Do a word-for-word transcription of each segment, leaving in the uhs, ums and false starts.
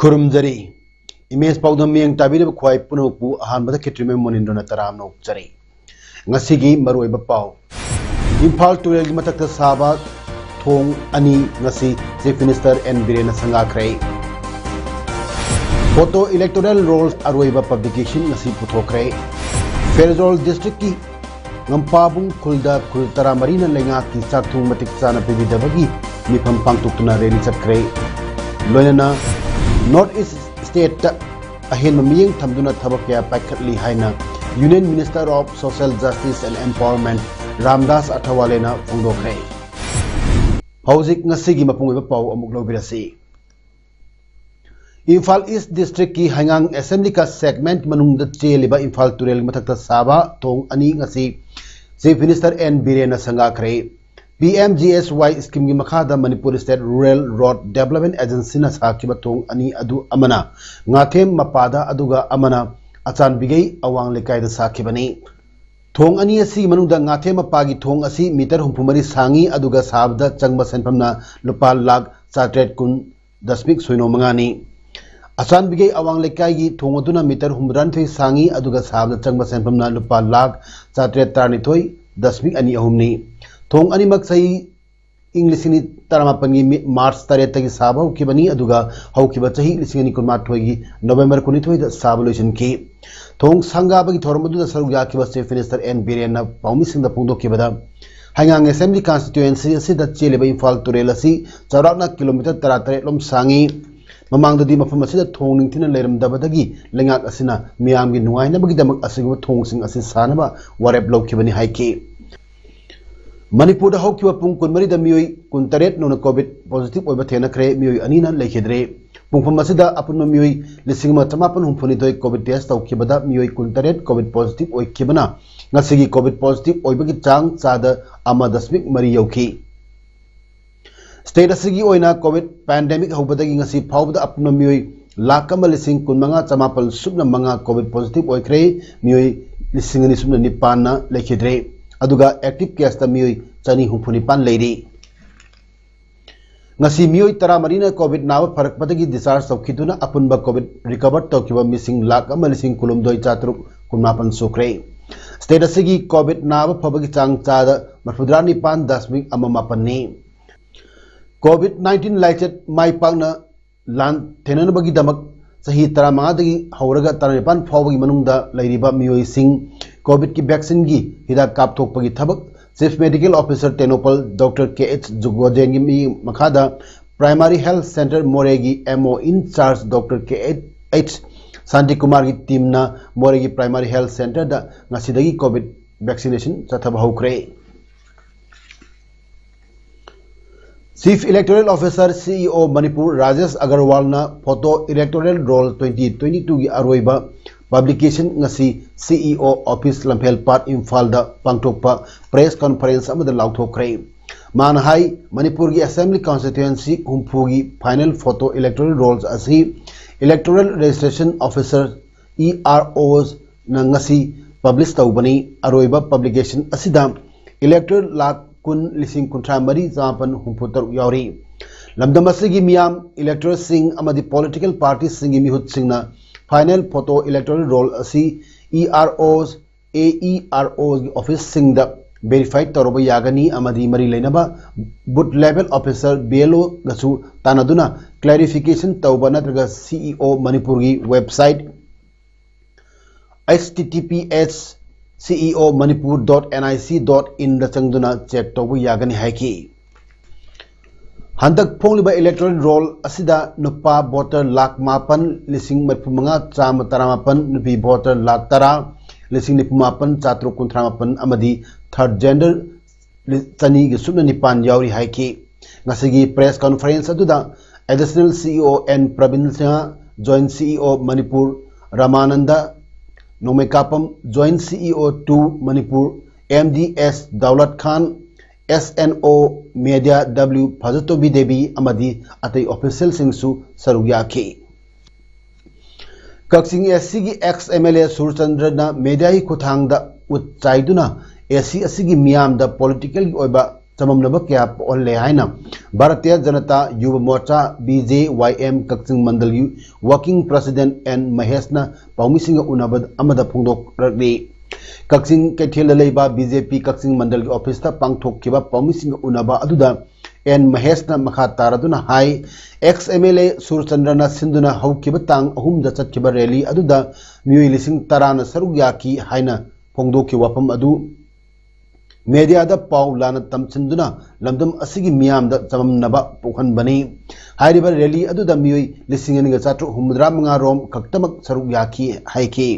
ꯈꯨꯔꯨꯝꯖꯔꯤ꯫ Image ꯄꯥꯎꯗꯝ ꯃꯤꯠꯌꯦꯡ ꯇꯥꯕꯤꯔꯤꯕ ꯈ꯭ꯋꯥꯏ ꯄꯨꯝꯅꯃꯛꯄꯨ ꯑꯍꯥꯟꯕꯗ ꯈꯦꯇ꯭ꯔꯤꯃꯌꯨꯝ ꯃꯣꯅꯤꯟꯗ꯭ꯔꯣꯅ ꯇꯔꯥꯝꯅ ꯑꯣꯛꯆꯔꯤ꯫ ꯉꯁꯤꯒꯤ ꯃꯔꯨꯑꯣꯏꯕ ꯄꯥꯎ꯫ ꯏꯝꯐꯥꯜ ꯇꯨꯔꯦꯜꯒꯤ ꯃꯊꯛꯇ ꯁꯥꯕ ꯊꯣꯡ ꯑꯅꯤ ꯉꯁꯤ Chief Minister N ꯕꯤꯔꯦꯟꯅ ꯁꯪꯒꯥꯈ꯭ꯔꯦ꯫ Photo Electoral Rolls ꯑꯔꯣꯏꯕ publication ꯉꯁꯤ ꯄꯨꯊꯣꯛꯈ꯭ꯔꯦ꯫ ꯐꯦꯔꯖꯣꯜ districtꯀꯤ ꯉꯝꯄꯥꯕꯨꯡ ꯈꯨꯜꯗ ꯈꯨꯜ ꯇꯔꯥꯃꯔꯤꯅ ꯂꯩꯉꯥꯛꯀꯤ ꯆꯥꯛꯊꯣꯡ ꯃꯇꯤꯛ ꯆꯥꯅ ꯄꯤꯕꯤꯗꯕꯒꯤ ꯃꯤꯐꯝ ꯄꯥꯡꯊꯣꯛꯇꯨꯅ rally ꯆꯠꯈ꯭ꯔꯦ꯫ ꯂꯣꯏꯅꯅ North East stateꯇ ꯑꯍꯦꯟꯕ ꯃꯤꯠꯌꯦꯡ ꯊꯝꯗꯨꯅ ꯊꯕꯛ ꯀꯌꯥ ꯄꯥꯏꯈꯠꯂꯤ ꯍꯥꯏꯅ Union Minister of Social Justice and Empowerment Ramdas ꯑꯊꯋꯥꯂꯦꯅ ꯐꯣꯡꯗꯣꯛꯈ꯭ꯔꯦ꯫ ꯍꯧꯖꯤꯛ ꯉꯁꯤꯒꯤ ꯃꯄꯨꯡ ꯑꯣꯏꯕ ꯄꯥꯎ ꯑꯃꯨꯛ ꯂꯧꯕꯤꯔꯁꯤ꯫ Imphal East districtꯀꯤ ꯍꯩꯉꯥꯡ Assembly Constituency segment ꯃꯅꯨꯡꯗ ꯆꯦꯜꯂꯤꯕ ꯏꯝꯐꯥꯜ ꯇꯨꯔꯦꯜꯒꯤ ꯃꯊꯛꯇ ꯁꯥꯕ ꯊꯣꯡ ꯑꯅꯤ ꯉꯁꯤ Chief Minister N ꯕꯤꯔꯦꯟꯅ ꯁꯪꯒꯥꯈ꯭ꯔꯦ꯫ P M G S Y schemeꯒꯤ ꯃꯈꯥꯗ Manipur State Rural Road Development Agencyꯅ ꯁꯥꯈꯤꯕ ꯊꯣꯡ ꯑꯅꯤ ꯑꯗꯨ ꯑꯃꯅ ꯉꯥꯊꯦꯝ ꯃꯄꯥꯗ ꯑꯗꯨꯒ ꯑꯃꯅ ꯑꯆꯥꯟꯕꯤꯒꯩ ꯑꯋꯥꯡ ꯂꯩꯀꯥꯏꯗ ꯁꯥꯈꯤꯕꯅꯤ꯫ ꯊꯣꯡ ꯑꯅꯤ ꯑꯁꯤꯒꯤ ꯃꯅꯨꯡꯗ ꯉꯥꯊꯦꯝ ꯃꯄꯥꯒꯤ ꯊꯣꯡ ꯑꯁꯤ meter ꯍꯨꯝꯐꯨ ꯃꯔꯤ ꯁꯥꯡꯉꯤ, ꯑꯗꯨꯒ ꯁꯥꯕꯗ ꯆꯪꯕ ꯁꯦꯟꯐꯝꯅ ꯂꯨꯄꯥ ꯂꯥꯈ ꯆꯥꯇ꯭ꯔꯦꯠ ꯀꯨꯟ ꯗꯁꯃꯤꯛ ꯁꯣꯏꯅꯣ ꯃꯉꯥꯅꯤ꯫ ꯑꯆꯥꯟꯕꯤꯒꯩ ꯑꯋꯥꯡ ꯂꯩꯀꯥꯏꯒꯤ ꯊꯣꯡ ꯑꯗꯨꯅ meter ꯍꯨꯝꯐꯨꯇꯔꯥꯅꯤꯊꯣꯏ ꯁꯥꯡꯉꯤ, ꯑꯗꯨꯒ ꯁꯥꯕꯗ ꯆꯪꯕ ꯁꯦꯟꯐꯝꯅ ꯂꯨꯄꯥ ꯂꯥꯈ ꯆꯥꯇ꯭ꯔꯦꯠ ꯇꯔꯥꯅꯤꯊꯣꯏ ꯗꯁꯃꯤꯛ ꯑꯅꯤ ꯑꯍꯨꯝꯅꯤ꯫ ꯊꯣꯡ ꯑꯅꯤꯃꯛ ꯆꯍꯤ ꯏꯪ ꯂꯤꯁꯤꯡ ꯑꯅꯤ ꯇꯔꯥꯃꯥꯄꯟꯒꯤ ꯃꯤ-, March ꯇꯔꯦꯠꯇꯒꯤ ꯁꯥꯕ ꯍꯧꯈꯤꯕꯅꯤ, ꯑꯗꯨꯒ ꯍꯧꯈꯤꯕ ꯆꯍꯤ ꯂꯤꯁꯤꯡ ꯑꯅꯤ ꯀꯨꯟꯃꯥꯊꯣꯏꯒꯤ November ꯀꯨꯟꯅꯤꯊꯣꯏꯗ ꯁꯥꯕ ꯂꯣꯏꯁꯤꯟꯈꯤ꯫ ꯊꯣꯡ ꯁꯪꯒꯥꯕꯒꯤ ꯊꯧꯔꯝ ꯑꯗꯨꯗ ꯁꯔꯨꯛ ꯌꯥꯈꯤꯕ Chief Minister N ꯕꯤꯔꯦꯟꯅ ꯄꯥꯎꯃꯤꯁꯤꯡꯗ ꯐꯣꯡꯗꯣꯛꯈꯤꯕꯗ, ꯍꯩꯉꯥꯡ Assembly Constituency ꯑꯁꯤꯗ ꯆꯦꯜꯂꯤꯕ ꯏꯝꯐꯥꯜ ꯇꯨꯔꯦꯜ ꯑꯁꯤ ꯆꯥꯎꯔꯥꯛꯅ kilometre ꯇꯔꯥꯇꯔꯦꯠ ꯂꯣꯝ ꯁꯥꯡꯉꯤ꯫ ꯃꯃꯥꯡꯗꯗꯤ ꯃꯐꯝ ꯑꯁꯤꯗ ꯊꯣꯡ ꯅꯤꯡꯊꯤꯅ ꯂꯩꯔꯝꯗꯕꯗꯒꯤ ꯂꯩꯉꯥꯛ ꯑꯁꯤꯅ ꯃꯤꯌꯥꯝꯒꯤ ꯅꯨꯡꯉꯥꯏꯅꯕꯒꯤꯗꯃꯛ ꯑꯁꯤꯒꯨꯝꯕ ꯊꯣꯡꯁꯤꯡ ꯑꯁꯤ ꯁꯥꯅꯕ ꯋꯥꯔꯦꯞ ꯂꯧꯈꯤꯕꯅꯤ ꯍꯥꯏꯈꯤ꯫ ꯃꯅꯤꯄꯨꯔꯗ ꯍꯧꯈꯤꯕ ꯄꯨꯡ ꯀꯨꯟꯃꯔꯤꯗ ꯃꯤꯑꯣꯏ ꯀꯨꯟꯇꯔꯦꯠ ꯅꯧꯅ COVID positive ꯑꯣꯏꯕ ꯊꯦꯡꯅꯈ꯭ꯔꯦ, ꯃꯤꯑꯣꯏ ꯑꯅꯤꯅ ꯂꯩꯈꯤꯗ꯭ꯔꯦ꯫ ꯄꯨꯡꯐꯝ ꯑꯁꯤꯗ ꯑꯄꯨꯟꯕ ꯃꯤꯑꯣꯏ ꯂꯤꯁꯤꯡ ꯑꯃ ꯆꯃꯥꯄꯟ ꯍꯨꯝꯐꯨꯅꯤꯊꯣꯏ COVID test ꯇꯧꯈꯤꯕꯗ ꯃꯤꯑꯣꯏ ꯀꯨꯟꯇꯔꯦꯠ COVID positive ꯑꯣꯏꯈꯤꯕꯅ ꯉꯁꯤꯒꯤ COVID positive ꯑꯣꯏꯕꯒꯤ ꯆꯥꯡ ꯆꯥꯗ ꯑꯃ ꯗꯁꯃꯤꯛ ꯃꯔꯤ ꯌꯧꯈꯤ꯫ State ꯑꯁꯤꯒꯤ ꯑꯣꯏꯅ COVID pandemic ꯍꯧꯕꯗꯒꯤ ꯉꯁꯤ ꯐꯥꯎꯕꯗ ꯑꯄꯨꯟꯕ ꯃꯤꯑꯣꯏ ꯂꯥꯈ ꯑꯃ ꯂꯤꯁꯤꯡ ꯀꯨꯟꯃꯉꯥ ꯆꯃꯥꯄꯜ ꯁꯨꯞꯅ ꯃꯉꯥ COVID positive ꯑꯣꯏꯈ꯭ꯔꯦ꯫ ꯃꯤꯑꯣꯏ ꯂꯤꯁꯤꯡ ꯑꯅꯤ ꯁꯨꯞꯅ ꯅꯤꯄꯥꯟꯅ ꯂꯩꯈꯤꯗ꯭ꯔꯦ꯫ ꯑꯗꯨꯒ active caseꯇ ꯃꯤꯑꯣꯏ ꯆꯅꯤ ꯍꯨꯝꯐꯨ ꯅꯤꯄꯥꯟ ꯂꯩꯔꯤ꯫ ꯉꯁꯤ ꯃꯤꯑꯣꯏ ꯇꯔꯥꯃꯔꯤꯅ COVID ꯅꯥꯕ ꯐꯔꯛꯄꯗꯒꯤ discharge ꯇꯧꯈꯤꯗꯨꯅ ꯑꯄꯨꯟꯕ COVID recover ꯇꯧꯈꯤꯕ ꯃꯤꯁꯤꯡ ꯂꯥꯈ ꯑꯃ ꯂꯤꯁꯤꯡ ꯀꯨꯟꯍꯨꯝꯗꯣꯏ ꯆꯥꯇ꯭ꯔꯨꯛ ꯀꯨꯟꯃꯥꯄꯟ ꯁꯨꯈ꯭ꯔꯦ꯫ State ꯑꯁꯤꯒꯤ COVID ꯅꯥꯕ ꯐꯕꯒꯤ ꯆꯥꯡ ꯆꯥꯗ ꯃꯔꯤꯐꯨꯇꯔꯥ ꯅꯤꯄꯥꯟ ꯗꯁꯃꯤꯛ ꯑꯃ ꯃꯥꯄꯟꯅꯤ꯫ COVID nineteen ꯂꯥꯏꯆꯠ ꯃꯥꯏ ꯄꯥꯛꯅ ꯂꯥꯟ ꯊꯦꯡꯅꯅꯕꯒꯤꯗꯃꯛ ꯆꯍꯤ ꯇꯔꯥꯃꯉꯥꯗꯒꯤ ꯍꯧꯔꯒ ꯇꯔꯥꯅꯤꯄꯥꯟ ꯐꯥꯎꯕꯒꯤ ꯃꯅꯨꯡꯗ ꯂꯩꯔꯤꯕ ꯃꯤꯑꯣꯏꯁꯤꯡ COVIDꯀꯤ vaccineꯒꯤ ꯍꯤꯗꯥꯛ ꯀꯥꯞꯊꯣꯛꯄꯒꯤ ꯊꯕꯛ Chief Medical Officer Tengnoupal Doctor K H ꯖꯨꯒꯣꯖꯦꯟꯒꯤ ꯃꯤ ꯃꯈꯥꯗ Primary Health Centre ꯃꯣꯔꯦꯒꯤ M O in charge Doctor K H ꯁꯥꯟꯇꯤꯀꯨꯃꯥꯔꯒꯤ teamꯅ ꯃꯣꯔꯦꯒꯤ Primary Health Centreꯗ ꯉꯁꯤꯗꯒꯤ COVID vaccination ꯆꯠꯊꯕ ꯍꯧꯈ꯭ꯔꯦ꯫ Chief Electoral Officer, CEO, Manipur Rajesh ꯑꯒꯔꯋꯥꯜꯅ photo electoral roll twenty twenty twoꯒꯤ ꯑꯔꯣꯏꯕ publication ꯉꯁꯤ CEO office ꯂꯝꯐꯦꯜ ꯄꯥꯠ ꯏꯝꯐꯥꯜꯗ ꯄꯥꯡꯊꯣꯛꯄ press conference ꯑꯃꯗ ꯂꯥꯎꯊꯣꯛꯈ꯭ꯔꯦ꯫ ꯃꯥꯅ ꯍꯥꯏ, ꯃꯅꯤꯄꯨꯔꯒꯤ assembly constituency ꯍꯨꯝꯐꯨꯒꯤ final photo electoral rolls ꯑꯁꯤ electoral registration officer, EROs, ꯅ ꯉꯁꯤ publish ꯇꯧꯕꯅꯤ꯫ ꯑꯔꯣꯏꯕ publication ꯑꯁꯤꯗ elector ꯂꯥꯈ ꯀꯨꯟ ꯂꯤꯁꯤꯡ ꯀꯨꯟꯊ꯭ꯔꯥ ꯃꯔꯤ ꯆꯃꯥꯄꯟ ꯍꯨꯝꯐꯨ ꯇꯔꯨꯛ ꯌꯥꯎꯔꯤ꯫ ꯂꯝꯗꯝ ꯑꯁꯤꯒꯤ ꯃꯤꯌꯥꯝ, electorꯁꯤꯡ ꯑꯃꯗꯤ political partyꯁꯤꯡꯒꯤ ꯃꯤꯍꯨꯠꯁꯤꯡꯅ final photo electoral roll ꯑꯁꯤ EROs, AEROsꯒꯤ officeꯁꯤꯡꯗ verify ꯇꯧꯔꯕ ꯌꯥꯒꯅꯤ ꯑꯃꯗꯤ ꯃꯔꯤ ꯂꯩꯅꯕ booth level officer, BLOꯒꯁꯨ ꯇꯥꯟꯅꯗꯨꯅ clarification ꯇꯧꯕ ꯅꯠꯇ꯭ꯔꯒ CEO ꯃꯅꯤꯄꯨꯔꯒꯤ website H T T P S C E O manipur dot N I C dot inꯗ ꯆꯪꯗꯨꯅ check ꯇꯧꯕ ꯌꯥꯒꯅꯤ ꯍꯥꯏꯈꯤ꯫ ꯍꯟꯗꯛ ꯐꯣꯡꯂꯤꯕ electoral roll ꯑꯁꯤꯗ ꯅꯨꯄꯥ voter ꯂꯥꯈ ꯃꯥꯄꯟ ꯂꯤꯁꯤꯡ ꯃꯔꯤꯐꯨ ꯃꯉꯥ ꯆꯥꯝꯃ ꯇꯔꯥꯃꯥꯄꯟ, ꯅꯨꯄꯤ voter ꯂꯥꯈ ꯇꯔꯥ ꯂꯤꯁꯤꯡ ꯅꯤꯐꯨ ꯃꯥꯄꯟ ꯆꯥꯇ꯭ꯔꯨꯛ ꯀꯨꯟꯊ꯭ꯔꯥ ꯃꯥꯄꯟ ꯑꯃꯗꯤ third gender ꯆꯅꯤꯒ ꯁꯨꯞꯅ ꯅꯤꯄꯥꯟ ꯌꯥꯎꯔꯤ ꯍꯥꯏꯈꯤ꯫ ꯉꯁꯤꯒꯤ press conference ꯑꯗꯨꯗ Additional C E O N Pravin Singh, Joint C E O Manipur, Ramananda Nongmeikapam, Joint C E O two Manipur, M D S Daulat Khan, S N O Media W Phajatobi Devi ꯑꯃꯗꯤ ꯑꯇꯩ officialꯁꯤꯡꯁꯨ ꯁꯔꯨꯛ ꯌꯥꯈꯤ꯫ ꯀꯛꯆꯤꯡ ꯑꯦꯁꯤꯒꯤ ex M L A ꯁꯨꯔꯆꯟꯗ꯭ꯔꯅ mediaꯒꯤ ꯈꯨꯠꯊꯥꯡꯗ ꯎꯠ ꯆꯥꯏꯗꯨꯅ AC ꯑꯁꯤꯒꯤ ꯃꯤꯌꯥꯝꯗ politicalꯒꯤ ꯑꯣꯏꯕ ꯆꯃꯝꯅꯕ ꯀꯌꯥ ꯄꯣꯛꯍꯜꯂꯦ ꯍꯥꯏꯅ Bharatiya Janata ꯌꯨꯕ ꯃꯣꯔꯆꯥ, B J Y M, ꯀꯛꯆꯤꯡ ꯃꯟꯗꯜꯒꯤ working president N ꯃꯍꯦꯁꯅ ꯄꯥꯎꯃꯤꯁꯤꯡꯒ ꯎꯅꯕ ꯑꯃꯗ ꯐꯣꯡꯗꯣꯛꯂꯛꯂꯤ꯫ ꯀꯛꯆꯤꯡ ꯀꯩꯊꯦꯜꯗ ꯂꯩꯕ B J P ꯀꯛꯆꯤꯡ ꯃꯟꯗꯜꯒꯤ officeꯇ ꯄꯥꯡꯊꯣꯛꯈꯤꯕ ꯄꯥꯎꯃꯤꯁꯤꯡꯒ ꯎꯅꯕ ꯑꯗꯨꯗ N ꯃꯍꯦꯁꯅ ꯃꯈꯥ ꯇꯥꯔꯗꯨꯅ ꯍꯥꯏ, ex M L A ꯁꯨꯔꯆꯟꯗ꯭ꯔꯅ ꯁꯤꯟꯗꯨꯅ ꯍꯧꯈꯤꯕ ꯇꯥꯡ ꯑꯍꯨꯝꯗ ꯆꯠꯈꯤꯕ rally ꯑꯗꯨꯗ ꯃꯤꯑꯣꯏ ꯂꯤꯁꯤꯡ ꯇꯔꯥꯅ ꯁꯔꯨꯛ ꯌꯥꯈꯤ ꯍꯥꯏꯅ ꯐꯣꯡꯗꯣꯛꯈꯤꯕ ꯋꯥꯐꯝ ꯑꯗꯨ mediaꯗ ꯄꯥꯎ ꯂꯥꯟꯅ ꯇꯝꯁꯤꯟꯗꯨꯅ ꯂꯝꯗꯝ ꯑꯁꯤꯒꯤ ꯃꯤꯌꯥꯝꯗ ꯆꯃꯝꯅꯕ ꯄꯣꯛꯍꯟꯕꯅꯤ꯫ ꯍꯥꯏꯔꯤꯕ rally ꯑꯗꯨꯗ ꯃꯤꯑꯣꯏ ꯂꯤꯁꯤꯡ ꯑꯅꯤꯒ ꯆꯥꯇ꯭ꯔꯨꯛ ꯍꯨꯝꯐꯨꯇꯔꯥ ꯃꯉꯥ ꯔꯣꯝ ꯈꯛꯇꯃꯛ ꯁꯔꯨꯛ ꯌꯥꯈꯤ ꯍꯥꯏꯈꯤ꯫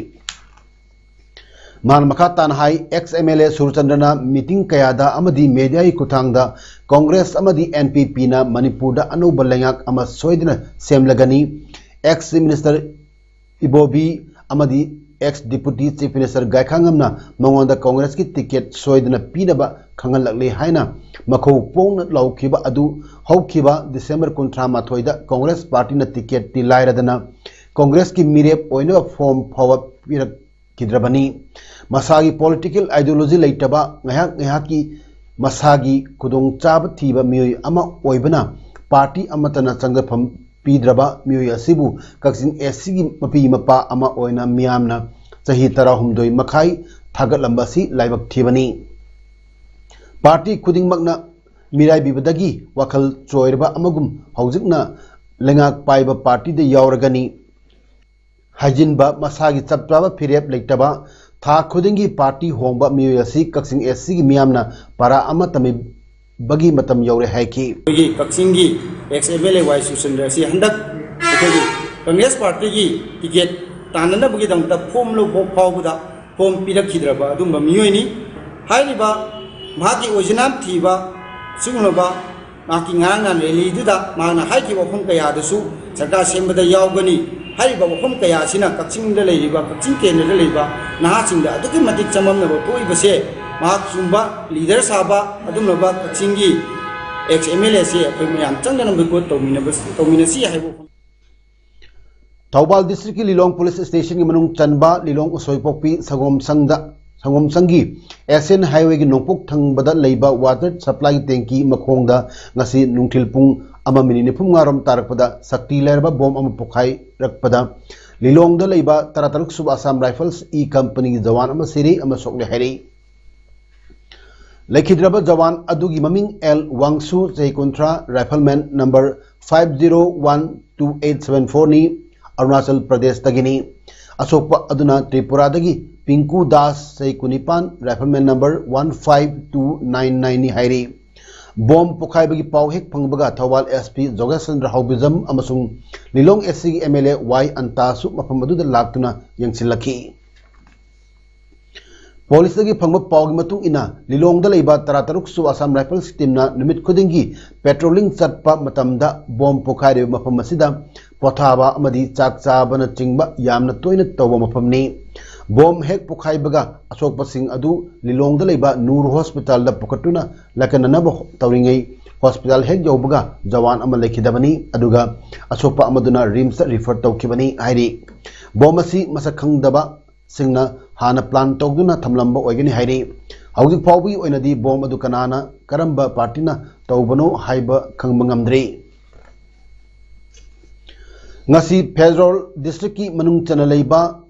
ꯃꯍꯥꯛꯅ ꯃꯈꯥ ꯇꯥꯅ ꯍꯥꯏ, ex M L A ꯁꯨꯔꯆꯟꯗ꯭ꯔꯅ meeting ꯀꯌꯥꯗ ꯑꯃꯗꯤ mediaꯒꯤ ꯈꯨꯠꯊꯥꯡꯗ Congress ꯑꯃꯗꯤ N P Pꯅ ꯃꯅꯤꯄꯨꯔꯗ ꯑꯅꯧꯕ ꯂꯩꯉꯥꯛ ꯑꯃ ꯁꯣꯏꯗꯅ ꯁꯦꯝꯂꯒꯅꯤ, ex Chief Minister ꯏꯕꯣꯕꯤ ꯑꯃꯗꯤ ex Deputy Chief Minister ꯒꯥꯏꯈꯥꯉꯝꯅ ꯃꯉꯣꯟꯗ Congressꯀꯤ ticket ꯁꯣꯏꯗꯅ ꯄꯤꯅꯕ ꯈꯪꯍꯜꯂꯛꯂꯦ ꯍꯥꯏꯅ ꯃꯈꯧ ꯄꯣꯡꯅ ꯂꯥꯎꯈꯤꯕ ꯑꯗꯨ ꯍꯧꯈꯤꯕ December ꯀꯨꯟꯊ꯭ꯔꯥ ꯃꯥꯊꯣꯏꯗ Congress partyꯅ ticketꯇꯤ ꯂꯥꯏꯔꯗꯅ Congressꯀꯤ ꯃꯤꯔꯦꯞ ꯑꯣꯏꯅꯕ form ꯐꯥꯎꯕ ꯄꯤꯔꯛꯈꯤꯗ꯭ꯔꯕꯅꯤ꯫ ꯃꯁꯥꯒꯤ political ideology ꯂꯩꯇꯕ, ꯉꯥꯏꯍꯥꯛ ꯉꯥꯏꯍꯥꯛꯀꯤ ꯃꯁꯥꯒꯤ ꯈꯨꯗꯣꯡꯆꯥꯕ ꯊꯤꯕ ꯃꯤꯑꯣꯏ ꯑꯃ ꯑꯣꯏꯕꯅ party ꯑꯃꯠꯇꯅ ꯆꯪꯖꯐꯝ ꯄꯤꯗ꯭ꯔꯕ ꯃꯤꯑꯣꯏ ꯑꯁꯤꯕꯨ ꯀꯛꯆꯤꯡ ꯑꯦꯁꯤꯒꯤ ꯃꯄꯤ ꯃꯄꯥ ꯑꯃ ꯑꯣꯏꯅ ꯃꯤꯌꯥꯝꯅ ꯆꯍꯤ ꯇꯔꯥꯍꯨꯝꯗꯣꯏ ꯃꯈꯥꯏ ꯊꯥꯒꯠꯂꯝꯕ ꯑꯁꯤ ꯂꯥꯏꯕꯛ ꯊꯤꯕꯅꯤ꯫ Party ꯈꯨꯗꯤꯡꯃꯛꯅ ꯃꯤꯔꯥꯏꯕꯤꯕꯗꯒꯤ ꯋꯥꯈꯜ ꯆꯣꯏꯔꯕ ꯑꯃꯒꯨꯝ ꯍꯧꯖꯤꯛꯅ ꯂꯩꯉꯥꯛ ꯄꯥꯏꯕ partyꯗ ꯌꯥꯎꯔꯒꯅꯤ ꯍꯥꯏꯖꯤꯟꯕ, ꯃꯁꯥꯒꯤ ꯆꯞ ꯆꯥꯕ ꯐꯤꯔꯦꯞ ꯂꯩꯇꯕ, ꯊꯥ ꯈꯨꯗꯤꯡꯒꯤ party ꯍꯣꯡꯕ ꯃꯤꯑꯣꯏ ꯑꯁꯤ ꯀꯛꯆꯤꯡ ꯑꯦꯁꯤꯒꯤ ꯃꯤꯌꯥꯝꯅ ꯄꯥꯔꯥ ꯑꯃ ꯇꯝꯕꯤꯕꯒꯤ ꯃꯇꯝ ꯌꯧꯔꯦ ꯍꯥꯏꯈꯤ꯫ ꯑꯩꯈꯣꯏꯒꯤ ꯀꯛꯆꯤꯡꯒꯤ ex M L A ꯋꯥꯏ ꯁꯨꯔꯆꯟꯗ꯭ꯔ ꯑꯁꯤ ꯍꯟꯗꯛ ꯑꯩꯈꯣꯏꯒꯤ Congress partyꯒꯤ ticket ꯇꯥꯟꯅꯅꯕꯒꯤꯗꯃꯛꯇ form ꯂꯧꯕ ꯐꯥꯎꯕꯗ form ꯄꯤꯔꯛꯈꯤꯗ꯭ꯔꯕ ꯑꯗꯨꯒꯨꯝꯕ ꯃꯤꯑꯣꯏꯅꯤ꯫ ꯍꯥꯏꯔꯤꯕ ꯃꯍꯥꯛꯀꯤ ꯑꯣꯏꯖꯅꯥꯝ ꯊꯤꯕ ꯁꯤꯒꯨꯝꯂꯕ ꯃꯍꯥꯛꯀꯤ ꯉꯔꯥꯡ ꯅꯍꯥꯟ ꯔꯦꯂꯤꯗꯨꯗ ꯃꯍꯥꯛꯅ ꯍꯥꯏꯈꯤꯕ ꯋꯥꯐꯝ ꯀꯌꯥꯗꯨꯁꯨ ꯁꯔꯀꯥꯔ ꯁꯦꯝꯕꯗ ꯌꯥꯎꯒꯅꯤ꯫ ꯍꯥꯏꯔꯤꯕ ꯋꯥꯐꯝ ꯀꯌꯥ ꯑꯁꯤꯅ ꯀꯛꯆꯤꯡꯗ ꯂꯩꯔꯤꯕ, ꯀꯛꯆꯤꯡ ꯀꯦꯟꯗ꯭ꯔꯗ ꯂꯩꯕ ꯅꯍꯥꯁꯤꯡꯗ ꯑꯗꯨꯛꯀꯤ ꯃꯇꯤꯛ ꯆꯃꯝꯅꯕ ꯄꯣꯛꯏꯕꯁꯦ, ꯃꯍꯥꯛ ꯆꯨꯝꯕ ꯂꯤꯗꯔ ꯁꯥꯕ ꯑꯗꯨꯒꯨꯝꯂꯕ ꯀꯛꯆꯤꯡꯒꯤ ꯑꯦꯛꯁ ꯑꯦꯝ ꯑꯦꯜ ꯑꯦꯁꯦ ꯑꯩꯈꯣꯏ ꯃꯌꯥꯝ ꯆꯪꯗꯅ ꯕꯣꯏꯀꯣꯠ ꯇꯧꯃꯤꯟꯅꯕ, ꯇꯧꯃꯤꯟꯅꯁꯤ ꯍꯥꯏꯕ ꯋꯥꯐꯝ꯫ ꯊꯧꯕꯥꯜ ꯗꯤꯁꯇ꯭ꯔꯤꯛꯀꯤ ꯂꯤꯂꯣꯡ ꯄꯨꯂꯤꯁ ꯁ꯭ꯇꯦꯁꯟꯒꯤ ꯃꯅꯨꯡ ꯆꯟꯕ ꯂꯤꯂꯣꯡ ꯎꯁꯣꯏꯄꯣꯛꯄꯤ ꯁꯪꯒꯣꯝ ꯁꯪꯗ, ꯁꯪꯒꯣꯝ ꯁꯪꯒꯤ ꯑꯦꯁꯤꯌꯥꯟ ꯍꯥꯏꯋꯦꯒꯤ ꯅꯣꯡꯄꯣꯛ ꯊꯪꯕꯗ ꯂꯩꯕ ꯋꯥꯇꯔ ꯁꯄ꯭ꯂꯥꯏꯒꯤ ꯇꯦꯡꯀꯤ ꯃꯈꯣꯡꯗ ꯉꯁꯤ ꯅꯨꯡꯊꯤꯜ ꯄꯨꯡ ꯑꯃ ꯃꯤꯅꯤꯠ ꯅꯤꯐꯨ ꯃꯉꯥ ꯔꯣꯝ ꯇꯥꯔꯛꯄꯗ ꯁꯛꯇꯤ ꯂꯩꯔꯕ ꯕꯣꯝ ꯑꯃ ꯄꯣꯈꯥꯏꯔꯛꯄꯗ ꯂꯤꯂꯣꯡꯗ ꯂꯩꯕ ꯇꯔꯥ ꯇꯔꯨꯛ ꯁꯨꯕ ꯑꯁꯥꯝ ꯔꯥꯏꯐꯜꯁ ꯏ ꯀꯝꯄꯅꯤꯒꯤ ꯖꯋꯥꯟ ꯑꯃ ꯁꯤꯔꯦ ꯑꯃ ꯁꯣꯛꯂꯦ ꯍꯥꯏꯔꯤ꯫ ꯂꯩꯈꯤꯗ꯭ꯔꯕ ꯖꯋꯥꯟ ꯑꯗꯨꯒꯤ ꯃꯃꯤꯡ ꯑꯦꯜ ꯋꯥꯡꯁꯨ, ꯆꯍꯤ ꯀꯨꯟꯊ꯭ꯔꯥ, rifleman number five zero one two eight seven ꯐꯣꯔꯅꯤ, ꯑꯔꯨꯅꯥꯆꯜ ꯄ꯭ꯔꯗꯦꯁꯇꯒꯤꯅꯤ꯫ ꯑꯁꯣꯛꯄ ꯑꯗꯨꯅ ꯇ꯭ꯔꯤꯄꯨꯔꯥꯗꯒꯤ ꯄꯤꯡꯀꯨ ꯗꯥꯁ, ꯆꯍꯤ ꯀꯨꯟꯅꯤꯄꯥꯟ, rifleman number one five two nine ꯅꯥꯏꯟꯅꯤ ꯍꯥꯏꯔꯤ꯫ ꯕꯣꯝ ꯄꯣꯈꯥꯏꯕꯒꯤ ꯄꯥꯎ ꯍꯦꯛ ꯐꯪꯕꯒ ꯊꯧꯕꯥꯜ ꯑꯦꯁ ꯄꯤ ꯖꯣꯒꯦꯁ ꯆꯟꯗ꯭ꯔ ꯍꯥꯎꯕꯤꯖꯝ ꯑꯃꯁꯨꯡ ꯂꯤꯂꯣꯡ ꯑꯦꯁ ꯁꯤꯒꯤ ꯑꯦꯝ ꯑꯦꯜ ꯑꯦ ꯋꯥꯏ ꯑꯟꯇꯥꯁꯨ ꯃꯐꯝ ꯑꯗꯨꯗ ꯂꯥꯛꯇꯨꯅ ꯌꯦꯡꯁꯤꯜꯂꯛꯈꯤ꯫ ꯄꯨꯂꯤꯁꯇꯒꯤ ꯐꯪꯕ ꯄꯥꯎꯒꯤ ꯃꯇꯨꯡ ꯏꯟꯅ, ꯂꯤꯂꯣꯡꯗ ꯂꯩꯕ ꯇꯔꯥ ꯇꯔꯨꯛ ꯁꯨꯕ ꯑꯁꯥꯝ ꯔꯥꯏꯐꯜꯁ ꯇꯤꯝꯅ ꯅꯨꯃꯤꯠ ꯈꯨꯗꯤꯡꯒꯤ ꯄꯦꯇ꯭ꯔꯣꯂꯤꯡ ꯆꯠꯄ ꯃꯇꯝꯗ ꯕꯣꯝ ꯄꯣꯈꯥꯏꯔꯤꯕ ꯃꯐꯝ ꯑꯁꯤꯗ ꯄꯣꯊꯥꯕ ꯑꯃꯗꯤ ꯆꯥꯛ ꯆꯥꯕꯅꯆꯤꯡꯕ ꯌꯥꯝꯅ ꯇꯣꯏꯅ ꯇꯧꯕ ꯃꯐꯝꯅꯤ꯫ ꯕꯣꯝ ꯍꯦꯛ ꯄꯣꯈꯥꯏꯕꯒ ꯑꯁꯣꯛꯄꯁꯤꯡ ꯑꯗꯨ ꯂꯤꯂꯣꯡꯗ ꯂꯩꯕ ꯅꯨꯔ ꯍꯣꯁꯄꯤꯇꯥꯜꯗ ꯄꯨꯈꯠꯇꯨꯅ ꯂꯥꯏꯀꯠꯅꯅꯕ ꯇꯧꯔꯤꯉꯩ, ꯍꯣꯁꯄꯤꯇꯥꯜ ꯍꯦꯛ ꯌꯧꯕꯒ ꯖꯋꯥꯟ ꯑꯃ ꯂꯩꯈꯤꯗꯕꯅꯤ, ꯑꯗꯨꯒ ꯑꯁꯣꯛꯄ ꯑꯃꯗꯨꯅ ꯔꯤꯝꯁꯇ ꯔꯤꯐꯔ ꯇꯧꯈꯤꯕꯅꯤ ꯍꯥꯏꯔꯤ꯫ ꯕꯣꯝ ꯑꯁꯤ ꯃꯁꯛ ꯈꯪꯗꯕ ꯁꯤꯡꯅ ꯍꯥꯟꯅ ꯄ꯭ꯂꯥꯟ ꯇꯧꯗꯨꯅ ꯊꯝꯂꯝꯕ ꯑꯣꯏꯒꯅꯤ ꯍꯥꯏꯔꯤ꯫ ꯍꯧꯖꯤꯛ ꯐꯥꯎꯕꯒꯤ ꯑꯣꯏꯅꯗꯤ ꯕꯣꯝ ꯑꯗꯨ ꯀꯅꯥꯅ, ꯀꯔꯝꯕ ꯄꯥꯔꯇꯤꯅ ꯇꯧꯕꯅꯣ ꯍꯥꯏꯕ ꯈꯪꯕ ꯉꯝꯗ꯭ꯔꯤ꯫ ꯉꯁꯤ ꯐꯦꯔꯣꯜ ꯗꯤꯁꯇ꯭ꯔꯤꯛꯀꯤ ꯃꯅꯨꯡ ꯆꯟꯅ ꯂꯩꯕ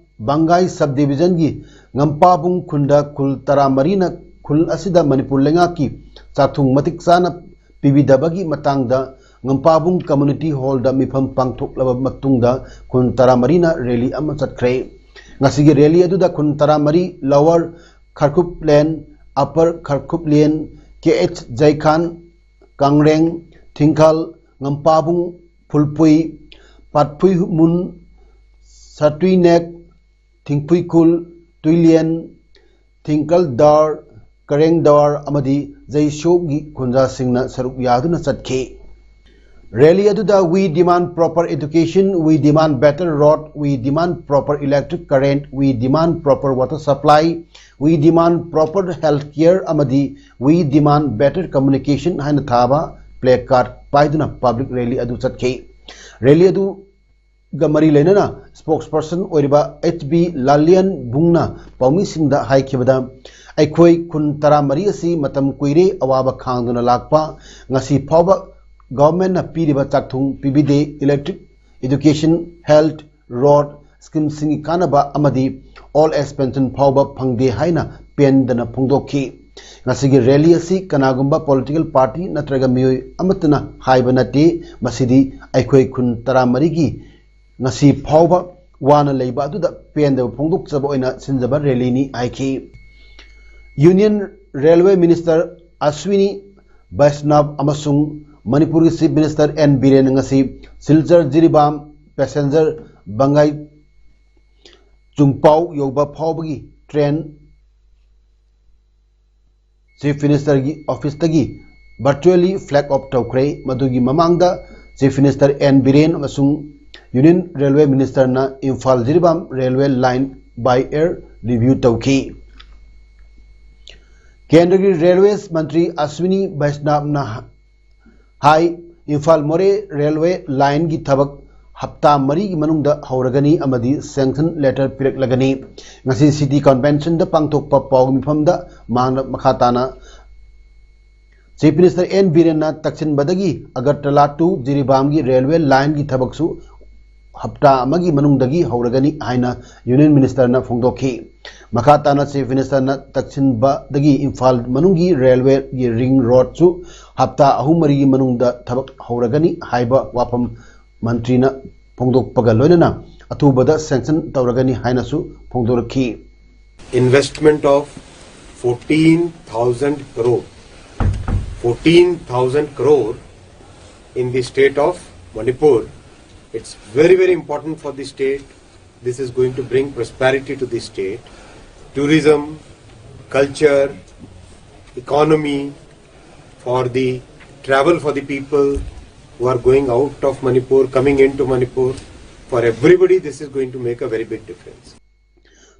ꯕꯪꯒꯥꯏ ꯁꯕ ꯗꯤꯕꯤꯖꯟꯒꯤ ꯉꯝꯄꯥꯕꯨꯡ ꯈꯨꯟꯗ ꯈꯨꯜ ꯇꯔꯥꯃꯔꯤꯅ ꯈꯨꯜ ꯑꯁꯤꯗ ꯃꯅꯤꯄꯨꯔ ꯂꯩꯉꯥꯛꯀꯤ ꯆꯥꯛꯊꯨꯡ ꯃꯇꯤꯛ ꯆꯥꯅ ꯄꯤꯕꯤꯗꯕꯒꯤ ꯃꯇꯥꯡꯗ ꯉꯝꯄꯥꯕꯨꯡ ꯀꯝꯃꯨꯅꯤꯇꯤ ꯍꯣꯜꯗ ꯃꯤꯐꯝ ꯄꯥꯡꯊꯣꯛꯂꯕ ꯃꯇꯨꯡꯗ ꯈꯨꯟ ꯇꯔꯥꯃꯔꯤꯅ ꯔꯦꯂꯤ ꯑꯃ ꯆꯠꯈ꯭ꯔꯦ꯫ ꯉꯁꯤꯒꯤ ꯔꯦꯂꯤ ꯑꯗꯨꯗ ꯈꯨꯟ ꯇꯔꯥꯃꯔꯤ ꯂꯋꯔ ꯈꯔꯈꯨꯞꯂꯦꯟ, ꯑꯄꯔ ꯈꯔꯈꯨꯞꯂꯦꯟ, ꯀꯦ ꯑꯩꯆ ꯖꯩꯈꯥꯟ, ꯀꯥꯡꯔꯦꯡ, ꯊꯤꯡꯈꯜ, ꯉꯝꯄꯥꯕꯨꯡ, ꯐꯨꯜꯄꯨꯏ, ꯄꯥꯠꯐꯨꯏꯃꯨꯟ, ꯁꯥꯇꯨꯏꯅꯦꯛ, ꯊꯤꯡꯐꯨꯏꯈꯨꯜ, ꯇꯨꯏꯂꯦꯟ, ꯊꯤꯡꯀꯜꯗꯥꯔ, ꯀꯔꯦꯡꯗꯋꯥꯔ ꯑꯃꯗꯤ ꯖꯩꯁꯣꯒꯤ ꯈꯨꯟꯖꯥꯁꯤꯡꯅ ꯁꯔꯨꯛ ꯌꯥꯗꯨꯅ ꯆꯠꯈꯤ꯫ ꯔꯦꯂꯤ ꯑꯗꯨꯗ "We demand proper education, we demand better road, we demand proper electric current, we demand proper water supply, we demand proper health care ꯑꯃꯗꯤ We demand better communication" ꯍꯥꯏꯅ ꯊꯥꯕ play card ꯄꯥꯏꯗꯨꯅ public rally ꯑꯗꯨ ꯆꯠꯈꯤ꯫ Rally ꯑꯗꯨꯒ ꯃꯔꯤ ꯂꯩꯅꯅ ꯁ꯭ꯄꯣꯛꯁ person ꯑꯣꯏꯔꯤꯕ ꯑꯩꯆ ꯕꯤ ꯂꯥꯂꯤꯌꯥꯟꯕꯨꯡꯅ ꯄꯥꯎꯃꯤꯁꯤꯡꯗ ꯍꯥꯏꯈꯤꯕꯗ, "ꯑꯩꯈꯣꯏ ꯈꯨꯟ ꯇꯔꯥꯃꯔꯤ ꯑꯁꯤ ꯃꯇꯝ ꯀꯨꯏꯔꯦ ꯑꯋꯥꯕ ꯈꯥꯡꯗꯨꯅ ꯂꯥꯛꯄ, ꯉꯁꯤ ꯐꯥꯎꯕ ꯒꯚꯔꯟꯃꯦꯟꯠꯅ ꯄꯤꯔꯤꯕ ꯆꯥꯛꯊꯨꯡ ꯄꯤꯕꯤꯗꯦ, ꯏꯂꯦꯛꯇ꯭ꯔꯤꯛ, ꯏꯗꯨꯀꯦꯁꯟ, ꯍꯦꯜꯊ, ꯔꯣꯗ ꯁ꯭ꯀꯤꯝꯁꯤꯡꯒꯤ ꯀꯥꯟꯅꯕ ꯑꯃꯗꯤ ꯑꯣꯜ ꯑꯦꯖ ꯄꯦꯟꯁꯟ ꯐꯥꯎꯕ ꯐꯪꯗꯦ" ꯍꯥꯏꯅ ꯄꯦꯟꯗꯅ ꯐꯣꯡꯗꯣꯛꯈꯤ꯫ ꯉꯁꯤꯒꯤ ꯔꯦꯂꯤ ꯑꯁꯤ ꯀꯅꯥꯒꯨꯝꯕ ꯄꯣꯂꯤꯇꯤꯀꯦꯜ ꯄꯥꯔꯇꯤ ꯅꯠꯇ꯭ꯔꯒ ꯃꯤꯑꯣꯏ ꯑꯃꯠꯇꯅ ꯍꯥꯏꯕ ꯅꯠꯇꯦ, ꯃꯁꯤꯗꯤ ꯑꯩꯈꯣꯏ ꯈꯨꯟ ꯇꯔꯥꯃꯔꯤꯒꯤ ꯉꯁꯤ ꯐꯥꯎꯕ ꯋꯥꯅ ꯂꯩꯕ ꯑꯗꯨꯗ ꯄꯦꯟꯗꯕ ꯐꯣꯡꯗꯣꯛꯆꯕ ꯑꯣꯏꯅ ꯁꯤꯟꯖꯕ ꯔꯦꯂꯤꯅꯤ ꯍꯥꯏꯈꯤ꯫ ꯌꯨꯅꯤꯌꯟ ꯔꯦꯜꯋꯦ ꯃꯤꯅꯤꯁꯇꯔ ꯑꯁ꯭ꯋꯤꯅꯤ ꯕꯩꯁꯅꯥꯕ ꯑꯃꯁꯨꯡ ꯃꯅꯤꯄꯨꯔꯒꯤ ꯆꯤꯐ ꯃꯤꯅꯤꯁꯇꯔ ꯑꯦꯟ ꯕꯤꯔꯦꯟ ꯉꯁꯤ ꯁꯤꯜꯆꯔ ꯖꯤꯔꯤꯕꯥꯝ ꯄꯦꯁꯦꯟꯖꯔ ꯕꯪꯒꯥꯏ ꯆꯨꯡꯄꯥꯎ ꯌꯧꯕ ꯐꯥꯎꯕꯒꯤ ꯇ꯭ꯔꯦꯟ ꯆꯤꯐ ꯃꯤꯅꯤꯁꯇꯔꯒꯤ ꯑꯣꯐꯤꯁꯇꯒꯤ ꯚꯔꯆꯨꯑꯦꯂꯤ ꯐ꯭ꯂꯦꯒ ꯑꯣꯐ ꯇꯧꯈ꯭ꯔꯦ꯫ ꯃꯗꯨꯒꯤ ꯃꯃꯥꯡꯗ ꯆꯤꯐ ꯃꯤꯅꯤꯁꯇꯔ ꯑꯦꯟ ꯕꯤꯔꯦꯟ ꯑꯃꯁꯨꯡ ꯌꯨꯅꯤꯌꯟ ꯔꯦꯜꯋꯦ ꯃꯤꯅꯤꯁꯇꯔꯅ Imphal Jiribam railway line by air review ꯇꯧꯈꯤ꯫ ꯀꯦꯟꯗ꯭ꯔꯒꯤ ꯔꯦꯜꯋꯦ ꯃꯟꯇ꯭ꯔꯤ ꯑꯁ꯭ꯋꯤꯅꯤ ꯕꯩꯁꯅꯥꯕꯅ ꯍꯥꯏ, ꯏꯝꯐꯥꯜ ꯃꯣꯔꯦ ꯔꯦꯜꯋꯦ ꯂꯥꯏꯟꯒꯤ ꯊꯕꯛ ꯍꯞꯇꯥ ꯃꯔꯤꯒꯤ ꯃꯅꯨꯡꯗ ꯍꯧꯔꯒꯅꯤ ꯑꯃꯗꯤ ꯁꯦꯡꯁꯟ ꯂꯦꯇꯔ ꯄꯤꯔꯛꯂꯒꯅꯤ꯫ ꯉꯁꯤ ꯁꯤꯇꯤ ꯀꯟꯚꯦꯟꯁꯟꯗ ꯄꯥꯡꯊꯣꯛꯄ ꯄꯥꯎ ꯃꯤꯐꯝꯗ ꯃꯍꯥꯛꯅ ꯃꯈꯥ ꯇꯥꯅ ꯆꯤꯐ ꯃꯤꯅꯤꯁꯇꯔ ꯑꯦꯟ ꯕꯤꯔꯦꯟꯅ ꯇꯛꯁꯤꯟꯕꯗꯒꯤ ꯑꯒꯔꯇꯂꯥ ꯇꯨ ꯖꯤꯔꯤꯕꯥꯝꯒꯤ ꯔꯦꯜꯋꯦ ꯂꯥꯏꯟꯒꯤ ꯊꯕꯛꯁꯨ ꯍꯞꯇꯥ ꯑꯃꯒꯤ ꯃꯅꯨꯡꯗꯒꯤ ꯍꯧꯔꯒꯅꯤ ꯍꯥꯏꯅ ꯌꯨꯅꯤꯌꯟ ꯃꯤꯅꯤꯁꯇꯔꯅ ꯐꯣꯡꯗꯣꯛꯈꯤ꯫ ꯃꯈꯥ ꯇꯥꯅ ꯆꯤꯐ ꯃꯤꯅꯤꯁꯇꯔꯅ ꯇꯛꯁꯤꯟꯕꯗꯒꯤ ꯏꯝꯐꯥꯜ ꯃꯅꯨꯡꯒꯤ ꯔꯦꯜꯋꯦꯒꯤ ꯔꯤꯡ ꯔꯣꯗꯁꯨ ꯍꯞꯇꯥ ꯑꯍꯨꯝ ꯃꯔꯤꯒꯤ ꯃꯅꯨꯡꯗ ꯊꯕꯛ ꯍꯧꯔꯒꯅꯤ ꯍꯥꯏꯕ ꯋꯥꯐꯝ ꯃꯟꯇ꯭ꯔꯤꯅ ꯐꯣꯡꯗꯣꯛꯄꯒ ꯂꯣꯏꯅꯅ ꯑꯊꯨꯕꯗ ꯁꯦꯡꯁꯟ ꯇꯧꯔꯒꯅꯤ ꯍꯥꯏꯅꯁꯨ ꯐꯣꯡꯗꯣꯔꯛꯈꯤ꯫ Investment of fourteen thousand crore, fourteen thousand crore in the state of Manipur. It's very, very important for the state. This is going to bring prosperity to the state. Tourism, culture, economy, for the travel for the people who are going out of Manipur, coming into Manipur. For everybody, this is going to make a very big difference.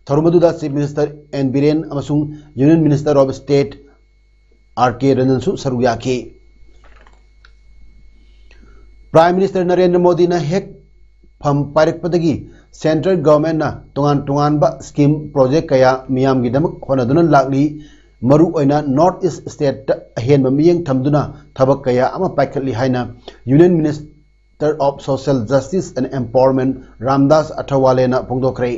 ꯊꯧꯔꯝ ꯑꯗꯨꯗ Chief Minister N Biren ꯑꯃꯁꯨꯡ Union Minister of State R K Ranjan ꯁꯨ ꯁꯔꯨꯛ ꯌꯥꯈꯤ꯫ Prime Minister Narendra ꯃꯣꯗꯤꯅ ꯍꯦꯛ ꯐꯝ ꯄꯥꯏꯔꯛꯄꯗꯒꯤ Central Government ꯅ ꯇꯣꯉꯥꯟ ꯇꯣꯉꯥꯟꯕ scheme, project ꯀꯌꯥ ꯃꯤꯌꯥꯝꯒꯤꯗꯃꯛ ꯍꯣꯠꯅꯗꯨꯅ ꯂꯥꯛꯂꯤ꯫ ꯃꯔꯨꯑꯣꯏꯅ North East State ꯇ ꯑꯍꯦꯟꯕ ꯃꯤꯠꯌꯦꯡ ꯊꯝꯗꯨꯅ ꯊꯕꯛ ꯀꯌꯥ ꯑꯃ ꯄꯥꯏꯈꯠꯂꯤ ꯍꯥꯏꯅ Union Minister of Social Justice and Empowerment Ramdas ꯑꯊꯋꯥꯂꯦꯅ ꯐꯣꯡꯗꯣꯛꯈ꯭ꯔꯦ꯫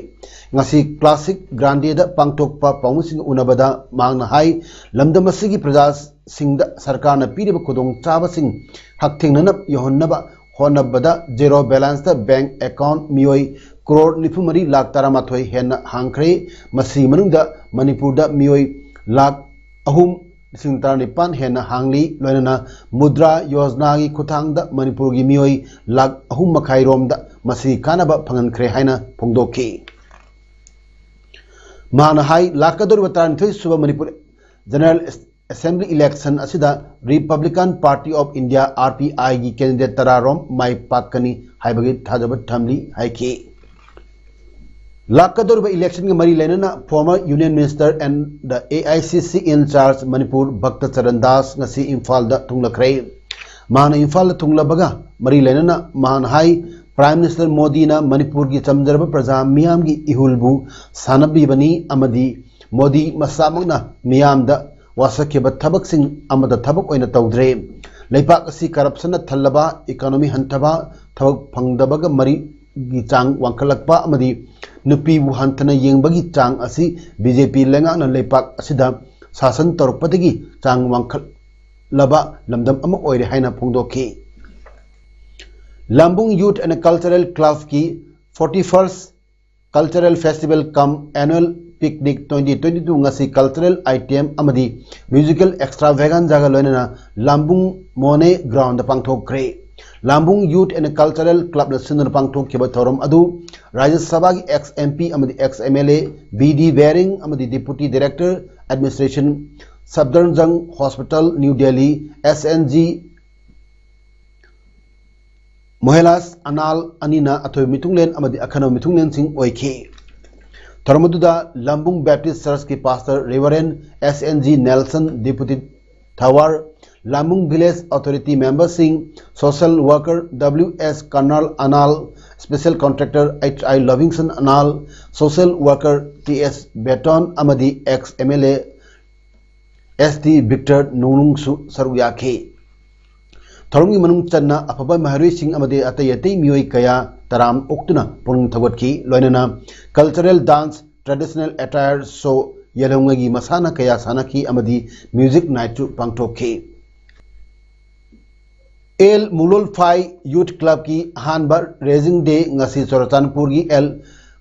ꯉꯁꯤ Classic Grande ꯗ ꯄꯥꯡꯊꯣꯛꯄ ꯄꯥꯎꯃꯤꯁꯤꯡꯒ ꯎꯅꯕꯗ ꯃꯍꯥꯛꯅ ꯍꯥꯏ, ꯂꯝꯗꯝ ꯑꯁꯤꯒꯤ ꯄ꯭ꯔꯖꯥꯁꯤꯡꯗ ꯁꯔꯀꯥꯔꯅ ꯄꯤꯔꯤꯕ ꯈꯨꯗꯣꯡꯆꯥꯕꯁꯤꯡ ꯍꯛꯊꯦꯡꯅꯅ ꯌꯧꯍꯟꯅꯕ ꯍꯣꯠꯅꯕꯗ zero balance ꯇ bank account ꯃꯤꯑꯣꯏ ꯀ꯭ꯔꯣꯔ ꯅꯤꯐꯨ ꯃꯔꯤ ꯂꯥꯈ ꯇꯔꯥꯃꯥꯊꯣꯏ ꯍꯦꯟꯅ ꯍꯥꯡꯈ꯭ꯔꯦ꯫ ꯃꯁꯤꯒꯤ ꯃꯅꯨꯡꯗ ꯃꯅꯤꯄꯨꯔꯗ ꯃꯤꯑꯣꯏ ꯂꯥꯈ ꯑꯍꯨꯝ ꯂꯤꯁꯤꯡ ꯇꯔꯥꯅꯤꯄꯥꯟ ꯍꯦꯟꯅ ꯍꯥꯡꯂꯤ꯫ ꯂꯣꯏꯅꯅ ꯃꯨꯗ꯭ꯔꯥ ꯌꯣꯖꯅꯥꯒꯤ ꯈꯨꯠꯊꯥꯡꯗ ꯃꯅꯤꯄꯨꯔꯒꯤ ꯃꯤꯑꯣꯏ ꯂꯥꯈ ꯑꯍꯨꯝ ꯃꯈꯥꯏ ꯔꯣꯝꯗ ꯃꯁꯤꯒꯤ ꯀꯥꯟꯅꯕ ꯐꯪꯍꯟꯈ꯭ꯔꯦ ꯍꯥꯏꯅ ꯐꯣꯡꯗꯣꯛꯈꯤ꯫ ꯃꯍꯥꯛꯅ ꯍꯥꯏ, ꯂꯥꯛꯀꯗꯧꯔꯤꯕ ꯇꯔꯥꯅꯤꯊꯣꯏ ꯁꯨꯕ ꯃꯅꯤꯄꯨꯔ General Assembly Election ꯑꯁꯤꯗ Republican Party of India, R P I ꯒꯤ candidate ꯇꯔꯥ ꯔꯣꯝ ꯃꯥꯏ ꯄꯥꯛꯀꯅꯤ ꯍꯥꯏꯕꯒꯤ ꯊꯥꯖꯕ ꯊꯝꯂꯤ ꯍꯥꯏꯈꯤ꯫ ꯂꯥꯛꯀꯗꯧꯔꯤꯕ election ꯒ ꯃꯔꯤ ꯂꯩꯅꯅ former Union Minister and the A I C C in charge Manipur ꯚꯛꯇ Charan Das ꯉꯁꯤ ꯏꯝꯐꯥꯜꯗ ꯊꯨꯡꯂꯈ꯭ꯔꯦ꯫ ꯃꯍꯥꯛꯅ ꯏꯝꯐꯥꯜꯗ ꯊꯨꯡꯂꯕꯒ ꯃꯔꯤ ꯂꯩꯅꯅ ꯃꯍꯥꯛꯅ ꯍꯥꯏ, Prime Minister ꯃꯣꯗꯤꯅ ꯃꯅꯤꯄꯨꯔꯒꯤ ꯆꯝꯖꯔꯕ ꯄ꯭ꯔꯖꯥ ꯃꯤꯌꯥꯝꯒꯤ ꯏꯍꯨꯜꯕꯨ ꯁꯥꯟꯅꯕꯤꯕꯅꯤ ꯑꯃꯗꯤ ꯃꯣꯗꯤ ꯃꯁꯥꯃꯛꯅ ꯃꯤꯌꯥꯝꯗ ꯋꯥꯁꯛꯈꯤꯕ ꯊꯕꯛꯁꯤꯡ ꯑꯃꯠꯇ ꯊꯕꯛ ꯑꯣꯏꯅ ꯇꯧꯗ꯭ꯔꯦ꯫ ꯂꯩꯄꯥꯛ ꯑꯁꯤ corruption ꯅ ꯊꯜꯂꯕ, economy ꯍꯟꯊꯕ, ꯊꯕꯛ ꯐꯪꯗꯕꯒ ꯃꯔꯤꯒꯤ ꯆꯥꯡ ꯋꯥꯡꯈꯠꯂꯛꯄ ꯑꯃꯗꯤ ꯅꯨꯄꯤꯕꯨ ꯍꯟꯊꯅ ꯌꯦꯡꯕꯒꯤ ꯆꯥꯡ ꯑꯁꯤ B J P ꯂꯩꯉꯥꯛꯅ ꯂꯩꯄꯥꯛ ꯑꯁꯤꯗ ꯁꯥꯁꯟ ꯇꯧꯔꯛꯄꯗꯒꯤ ꯆꯥꯡ ꯋꯥꯡꯈꯠꯂꯕ ꯂꯝꯗꯝ ꯑꯃ ꯑꯣꯏꯔꯦ ꯍꯥꯏꯅ ꯐꯣꯡꯗꯣꯛꯈꯤ꯫ ꯂꯝꯕꯨꯡ Youth and Cultural Club ꯀꯤ forty first Cultural Festival cum Annual Picnic twenty twenty-two ꯉꯁꯤ cultural item ꯑꯃꯗꯤ musical extravaganza ꯒ ꯂꯣꯏꯅꯅ ꯂꯥꯝꯕꯨꯡ ꯃꯣꯅꯦ ground the ꯄꯥꯡꯊꯣꯛꯈ꯭ꯔꯦ꯫ ꯂꯥꯝꯕꯨꯡ Youth and Cultural Club ꯅ ꯁꯤꯟꯗꯨꯅ ꯄꯥꯡꯊꯣꯛꯈꯤꯕ ꯊꯧꯔꯝ ꯑꯗꯨ ꯔꯥꯖ꯭ꯌ ꯁꯚꯥꯒꯤ ex M P ꯑꯃꯗꯤ ex M L A B D Baring ꯑꯃꯗꯤ Deputy Director Administration Safdarjung Hospital, New Delhi, S N G Mohanlal Anal ꯑꯅꯤꯅ ꯑꯊꯣꯏꯕ ꯃꯤꯊꯨꯡꯂꯦꯟ ꯑꯃꯗꯤ ꯑꯈꯟꯅꯕ ꯃꯤꯊꯨꯡꯂꯦꯟꯁꯤꯡ ꯑꯣꯏꯈꯤ꯫ ꯊꯧꯔꯝ ꯑꯗꯨꯗ ꯂꯝꯕꯨꯡ Baptist Churchꯀꯤ Pastor Reverend S N G Nelson, Deputy Thawar, ꯂꯝꯕꯨꯡ Village Authority memberꯁꯤꯡ, social worker W S Karnal Anal, special contractor H I Lovingson Anal, social worker T S Beton ꯑꯃꯗꯤ ex M L A S T Victor ꯅꯣꯡꯅꯨꯡꯁꯨ ꯁꯔꯨꯛ ꯌꯥꯈꯤ꯫ ꯊꯧꯔꯝꯒꯤ ꯃꯅꯨꯡ ꯆꯟꯅ ꯑꯐꯕ ꯃꯍꯩꯔꯣꯏꯁꯤꯡ ꯑꯃꯗꯤ ꯑꯇꯩ ꯑꯇꯩ ꯃꯤꯑꯣꯏ ꯀꯌꯥ ꯇꯔꯥꯝ ꯑꯣꯛꯇꯨꯅ ꯄꯨꯛꯅꯤꯡ ꯊꯧꯒꯠꯈꯤ꯫ ꯂꯣꯏꯅꯅ cultural dance, traditional attire show, ꯌꯦꯜꯍꯧꯉꯩꯒꯤ ꯃꯁꯥꯟꯅ ꯀꯌꯥ ꯁꯥꯟꯅꯈꯤ ꯑꯃꯗꯤ music nightꯁꯨ ꯄꯥꯡꯊꯣꯛꯈꯤ꯫ ꯑꯦꯜ ꯃꯨꯂꯣꯜꯐꯥꯏ Youth Clubꯀꯤ ꯑꯍꯥꯟꯕ Raising Day ꯉꯁꯤ ꯆꯨꯔꯆꯥꯟꯄꯨꯔꯒꯤ ꯑꯦꯜ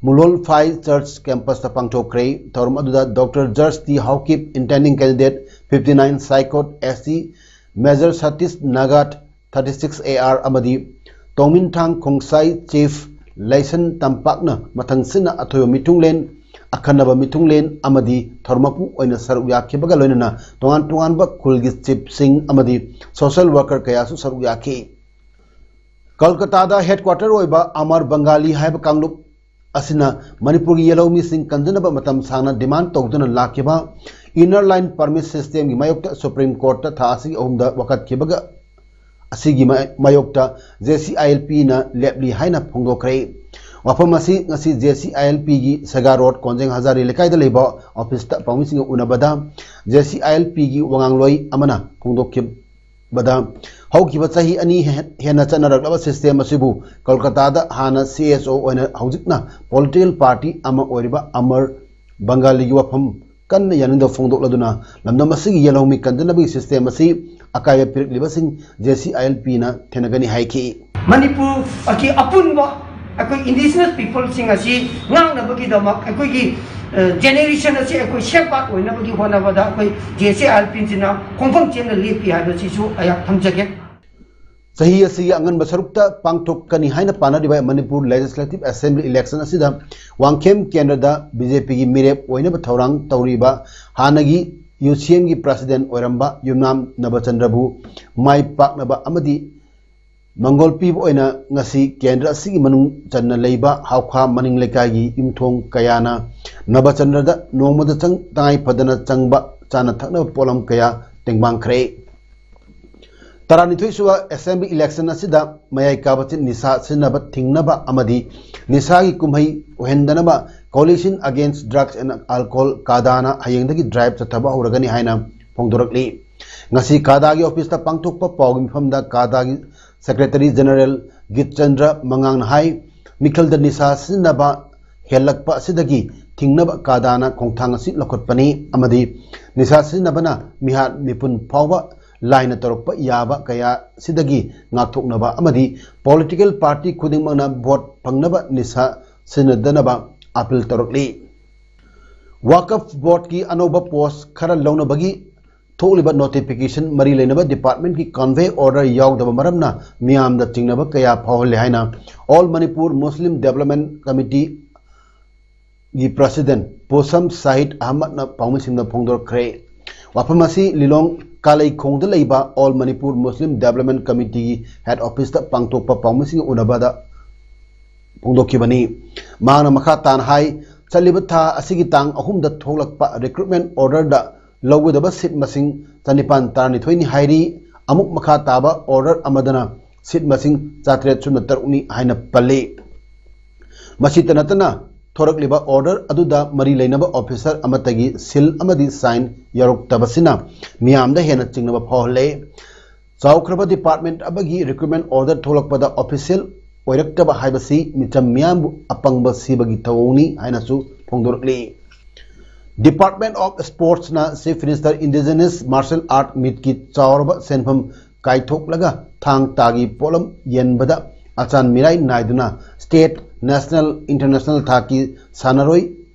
ꯃꯨꯂꯣꯜꯐꯥꯏ Church campusꯇ ꯄꯥꯡꯊꯣꯛꯈ꯭ꯔꯦ꯫ ꯊꯧꯔꯝ ꯑꯗꯨꯗ Doctor George T Haokip, intending candidate fifty nine Saikot S T, Major Satish Nagat thirty six A R ꯑꯃꯗꯤ ꯇꯣꯡꯃꯤꯟꯊꯥꯡ ꯈꯣꯡꯁꯥꯏ Chief ꯂꯩꯁꯟ ꯇꯝꯄꯥꯛꯅ ꯃꯊꯪꯁꯤꯠꯅ ꯑꯊꯣꯏꯕ ꯃꯤꯊꯨꯡꯂꯦꯟ, ꯑꯈꯟꯅꯕ ꯃꯤꯊꯨꯡꯂꯦꯟ ꯑꯃꯗꯤ ꯊꯧꯔꯝ ꯃꯄꯨ ꯑꯣꯏꯅ ꯁꯔꯨꯛ ꯌꯥꯈꯤꯕꯒ ꯂꯣꯏꯅꯅ ꯇꯣꯉꯥꯟ ꯇꯣꯉꯥꯟꯕ ꯈꯨꯜꯒꯤ chiefꯁꯤꯡ ꯑꯃꯗꯤ social worker ꯀꯌꯥꯁꯨ ꯁꯔꯨꯛ ꯌꯥꯈꯤ꯫ ꯀꯜꯀꯇꯥꯗ headquarter ꯑꯣꯏꯕ ꯑꯃꯔ ꯕꯪꯒꯥꯂꯤ ꯍꯥꯏꯕ ꯀꯥꯡꯂꯨꯞ ꯑꯁꯤꯅ ꯃꯅꯤꯄꯨꯔꯒꯤ ꯌꯦꯜꯍꯧꯃꯤꯁꯤꯡ ꯀꯟꯖꯅꯕ ꯃꯇꯝ ꯁꯥꯡꯅ demand ꯇꯧꯗꯨꯅ ꯂꯥꯛꯈꯤꯕ inner line permit systemꯒꯤ ꯃꯥꯌꯣꯛꯇ Supreme Courtꯇ ꯊꯥ ꯑꯁꯤꯒꯤ ꯑꯍꯨꯝꯗ ꯋꯥꯀꯠꯈꯤꯕꯒ ꯑꯁꯤꯒꯤ ꯃꯥ-, ꯃꯥꯌꯣꯛꯇ J C I L Pꯅ ꯂꯦꯞꯂꯤ ꯍꯥꯏꯅ ꯐꯣꯡꯗꯣꯛꯈ꯭ꯔꯦ꯫ ꯋꯥꯐꯝ ꯑꯁꯤ ꯉꯁꯤ J C I L Pꯒꯤ ꯁꯦꯒꯥ ꯔꯣꯗ ꯀꯣꯟꯖꯦꯡ ꯍꯖꯥꯔꯤ ꯂꯩꯀꯥꯏꯗ ꯂꯩꯕ officeꯇ ꯄꯥꯎꯃꯤꯁꯤꯡꯒ ꯎꯅꯕꯗ J C I L Pꯒꯤ ꯋꯥꯉꯥꯡꯂꯣꯏ ꯑꯃꯅ ꯐꯣꯡꯗꯣꯛꯈꯤꯕꯗ ꯍꯧꯈꯤꯕ ꯆꯍꯤ ꯑꯅꯤ ꯍꯦ-, ꯍꯦꯟꯅ ꯆꯠꯅꯔꯛꯂꯕ system ꯑꯁꯤꯕꯨ ꯀꯣꯜꯀꯇꯥꯗ ꯍꯥꯟꯅ C S O ꯑꯣꯏꯅ ꯍꯧꯖꯤꯛꯅ political party ꯑꯃ ꯑꯣꯏꯔꯤꯕ ꯑꯃꯔ ꯕꯪꯒꯥꯂꯤꯒꯤ ꯋꯥꯐꯝ ꯀꯟꯅ ꯌꯥꯅꯤꯡꯗꯕ ꯐꯣꯡꯗꯣꯛꯂꯗꯨꯅ ꯂꯝꯗꯝ ꯑꯁꯤꯒꯤ ꯌꯦꯜꯍꯧꯃꯤ ꯀꯟꯖꯅꯕꯒꯤ system ꯑꯁꯤ ꯑꯀꯥꯏꯕ ꯄꯤꯔꯛꯂꯤꯕꯁꯤꯡ J C I L Pꯅ ꯊꯦꯡꯅꯒꯅꯤ ꯍꯥꯏꯈꯤ꯫ ꯃꯅꯤꯄꯨꯔꯒꯤ ꯑꯄꯨꯟꯕ ꯑꯩꯈꯣꯏ indigenous peopleꯁꯤꯡ ꯑꯁꯤ ꯉꯥꯛꯅꯕꯒꯤꯗꯃꯛ ꯑꯩꯈꯣꯏꯒꯤ generation ꯑꯁꯤ ꯑꯩꯈꯣꯏ safeguard ꯑꯣꯏꯅꯕꯒꯤ ꯍꯣꯠꯅꯕꯗ ꯑꯩꯈꯣꯏ J C I L Pꯁꯤꯅ ꯈꯣꯡꯐꯝ ꯆꯦꯟꯅ ꯂꯦꯞꯄꯤ ꯍꯥꯏꯕꯁꯤꯁꯨ ꯑꯩꯍꯥꯛ ꯊꯝꯖꯒꯦ꯫ ꯆꯍꯤ ꯑꯁꯤꯒꯤ ꯑꯉꯟꯕ ꯁꯔꯨꯛꯇ ꯄꯥꯡꯊꯣꯛꯀꯅꯤ ꯍꯥꯏꯅ ꯄꯥꯅꯔꯤꯕ ꯃꯅꯤꯄꯨꯔ Legislative Assembly election ꯑꯁꯤꯗ ꯋꯥꯡꯈꯦꯝ ꯀꯦꯟꯗ꯭ꯔꯗ B J Pꯒꯤ ꯃꯤꯔꯦꯞ ꯑꯣꯏꯅꯕ ꯊꯧꯔꯥꯡ ꯇꯧꯔꯤꯕ ꯍꯥꯟꯅꯒꯤ ꯌꯨ ꯁꯤ ꯑꯦꯝꯒꯤ ꯄ꯭ꯔꯁꯤꯗꯦꯟ ꯑꯣꯏꯔꯝꯕ ꯌꯨꯝꯅꯥꯝ ꯅꯕꯆꯟꯗ꯭ꯔꯕꯨ ꯃꯥꯏ ꯄꯥꯛꯅꯕ ꯑꯃꯗꯤ ꯃꯪꯒꯣꯜ ꯄꯤꯕ ꯑꯣꯏꯅ ꯉꯁꯤ ꯀꯦꯟꯗ꯭ꯔ ꯑꯁꯤꯒꯤ ꯃꯅꯨꯡ ꯆꯟꯅ ꯂꯩꯕ ꯍꯥꯎꯈꯥ ꯃꯅꯤꯡ ꯂꯩꯀꯥꯏꯒꯤ ꯌꯨꯝꯊꯣꯡ ꯀꯌꯥꯅ ꯅꯕꯆꯟꯗ꯭ꯔꯗ ꯅꯣꯡꯃꯗ ꯆꯪ-, ꯇꯉꯥꯏ ꯐꯗꯅ ꯆꯪꯕ ꯆꯥꯅ ꯊꯛꯅꯕ ꯄꯣꯠꯂꯝ ꯀꯌꯥ ꯇꯦꯡꯕꯥꯡꯈ꯭ꯔꯦ꯫ ꯇꯔꯥꯅꯤꯊꯣꯏ ꯁꯨꯕ assembly election ꯑꯁꯤꯗ ꯃꯌꯥꯏ ꯀꯥꯕ ꯆꯤꯟ ꯅꯤꯁꯥ ꯁꯤꯖꯤꯟꯅꯕ ꯊꯤꯡꯅꯕ ꯑꯃꯗꯤ ꯅꯤꯁꯥꯒꯤ ꯀꯨꯝꯍꯩ ꯑꯣꯏꯍꯟꯗꯅꯕ Coalition Against Drugs and Alcohol, ꯀꯥꯗꯥꯅ ꯍꯌꯦꯡꯗꯒꯤ drive ꯆꯠꯊꯕ ꯍꯧꯔꯒꯅꯤ ꯍꯥꯏꯅ ꯐꯣꯡꯗꯣꯔꯛꯂꯤ꯫ ꯉꯁꯤ ꯀꯥꯗꯥꯒꯤ officeꯇ ꯄꯥꯡꯊꯣꯛꯄ ꯄꯥꯎꯒꯤ ꯃꯤꯐꯝꯗ ꯀꯥꯗꯥꯒꯤ Secretary General ꯒꯤꯠꯆꯟꯗ꯭ꯔ ꯃꯉꯥꯡꯅ ꯍꯥꯏ, ꯃꯤꯈꯜꯗ ꯅꯤꯁꯥ ꯁꯤꯖꯤꯟꯅꯕ ꯍꯦꯜꯂꯛꯄ ꯑꯁꯤꯗꯒꯤ ꯊꯤꯡꯅꯕ ꯀꯥꯗꯥꯅ ꯈꯣꯡꯊꯥꯡ ꯑꯁꯤ ꯂꯧꯈꯠꯄꯅꯤ ꯑꯃꯗꯤ ꯅꯤꯁꯥ ꯁꯤꯖꯤꯟꯅꯕꯅ ꯃꯤꯍꯥꯠ ꯃꯤꯄꯨꯟ ꯐꯥꯎꯕ ꯂꯥꯏꯅ ꯇꯧꯔꯛꯄ ꯌꯥꯕ ꯀꯌꯥ ꯑꯁꯤꯗꯒꯤ ꯉꯥꯛꯊꯣꯛꯅꯕ ꯑꯃꯗꯤ political party ꯈꯨꯗꯤꯡꯃꯛꯅ vote ꯐꯪꯅꯕ ꯅꯤꯁꯥ ꯁꯤꯖꯤꯟꯅꯗꯅꯕ appeal ꯇꯧꯔꯛꯂꯤ꯫ ꯋꯥꯀꯐ boardꯀꯤ ꯑꯅꯧꯕ post ꯈꯔ ꯂꯧꯅꯕꯒꯤ ꯊꯣꯛꯂꯤꯕ notification ꯃꯔꯤ ꯂꯩꯅꯕ departmentꯀꯤ convoy order ꯌꯥꯎꯗꯕ ꯃꯔꯝꯅ ꯃꯤꯌꯥꯝꯗ ꯆꯤꯡꯅꯕ ꯀꯌꯥ ꯐꯥꯎꯍꯜꯂꯦ ꯍꯥꯏꯅ All Manipur Muslim Development Committeeꯒꯤ president ꯄꯣꯁꯝ Shahid ꯑꯍꯃꯗꯅ ꯄꯥꯎꯃꯤꯁꯤꯡꯗ ꯐꯣꯡꯗꯣꯔꯛꯈ꯭ꯔꯦ꯫ ꯋꯥꯐꯝ ꯑꯁꯤ ꯂꯤꯂꯣꯡ ꯀꯥꯂꯩꯈꯣꯡꯗ ꯂꯩꯕ All Manipur Muslim Development Committeeꯒꯤ head officeꯇ ꯄꯥꯡꯊꯣꯛꯄ ꯄꯥꯎꯃꯤꯁꯤꯡꯒ ꯎꯅꯕꯗ ꯐꯣꯡꯗꯣꯛꯈꯤꯕꯅꯤ꯫ ꯃꯍꯥꯛꯅ ꯃꯈꯥ ꯇꯥꯅ ꯍꯥꯏ, ꯆꯠꯂꯤꯕ ꯊꯥ ꯑꯁꯤꯒꯤ ꯇꯥꯡ ꯑꯍꯨꯝꯗ ꯊꯣꯛꯂꯛꯄ recruitment orderꯗ ꯂꯧꯒꯗꯕ seat ꯃꯁꯤꯡ ꯆꯅꯤꯄꯥꯟ ꯇꯔꯥꯅꯤꯊꯣꯏꯅꯤ ꯍꯥꯏꯔꯤ꯫ ꯑꯃꯨꯛ ꯃꯈꯥ ꯇꯥꯕ order ꯑꯃꯗꯅ seat ꯃꯁꯤꯡ ꯆꯥꯇ꯭ꯔꯦꯠ ꯁꯨꯞꯅ ꯇꯔꯨꯛꯅꯤ ꯍꯥꯏꯅ ꯄꯜꯂꯤ꯫ ꯃꯁꯤꯇ ꯅꯠꯇꯅ ꯊꯣꯔꯛꯂꯤꯕ order ꯑꯗꯨꯗ ꯃꯔꯤ ꯂꯩꯅꯕ officer ꯑꯃꯠꯇꯒꯤ seal ꯑꯃꯗꯤ sign ꯌꯥꯎꯔꯛꯇꯕꯁꯤꯅ ꯃꯤꯌꯥꯝꯗ ꯍꯦꯟꯅ ꯆꯤꯡꯅꯕ ꯐꯥꯎꯍꯜꯂꯦ꯫ ꯆꯥꯎꯈ꯭ꯔꯕ department ꯑꯃꯒꯤ recruitment order ꯊꯣꯛꯂꯛꯄꯗ official ꯑꯣꯏꯔꯛꯇꯕ ꯍꯥꯏꯕꯁꯤ ꯃꯤꯆꯝ ꯃꯤꯌꯥꯝꯕꯨ ꯑꯄꯪꯕ ꯁꯤꯕꯒꯤ ꯊꯧꯑꯣꯡꯅꯤ ꯍꯥꯏꯅꯁꯨ ꯐꯣꯡꯗꯣꯔꯛꯂꯤ꯫ Department of Sportsꯅ Chief Minister Indigenous Martial Art Meetꯀꯤ ꯆꯥꯎꯔꯕ ꯁꯦꯟꯐꯝ ꯀꯥꯏꯊꯣꯛꯂꯒ ꯊꯥꯡ ꯇꯥꯒꯤ ꯄꯣꯠꯂꯝ ꯌꯦꯟꯕꯗ ꯑꯆꯥꯟ ꯃꯤꯔꯥꯏ ꯅꯥꯏꯗꯨꯅ state, national, international ꯊꯥꯛꯀꯤ ꯁꯥꯟꯅꯔꯣꯏ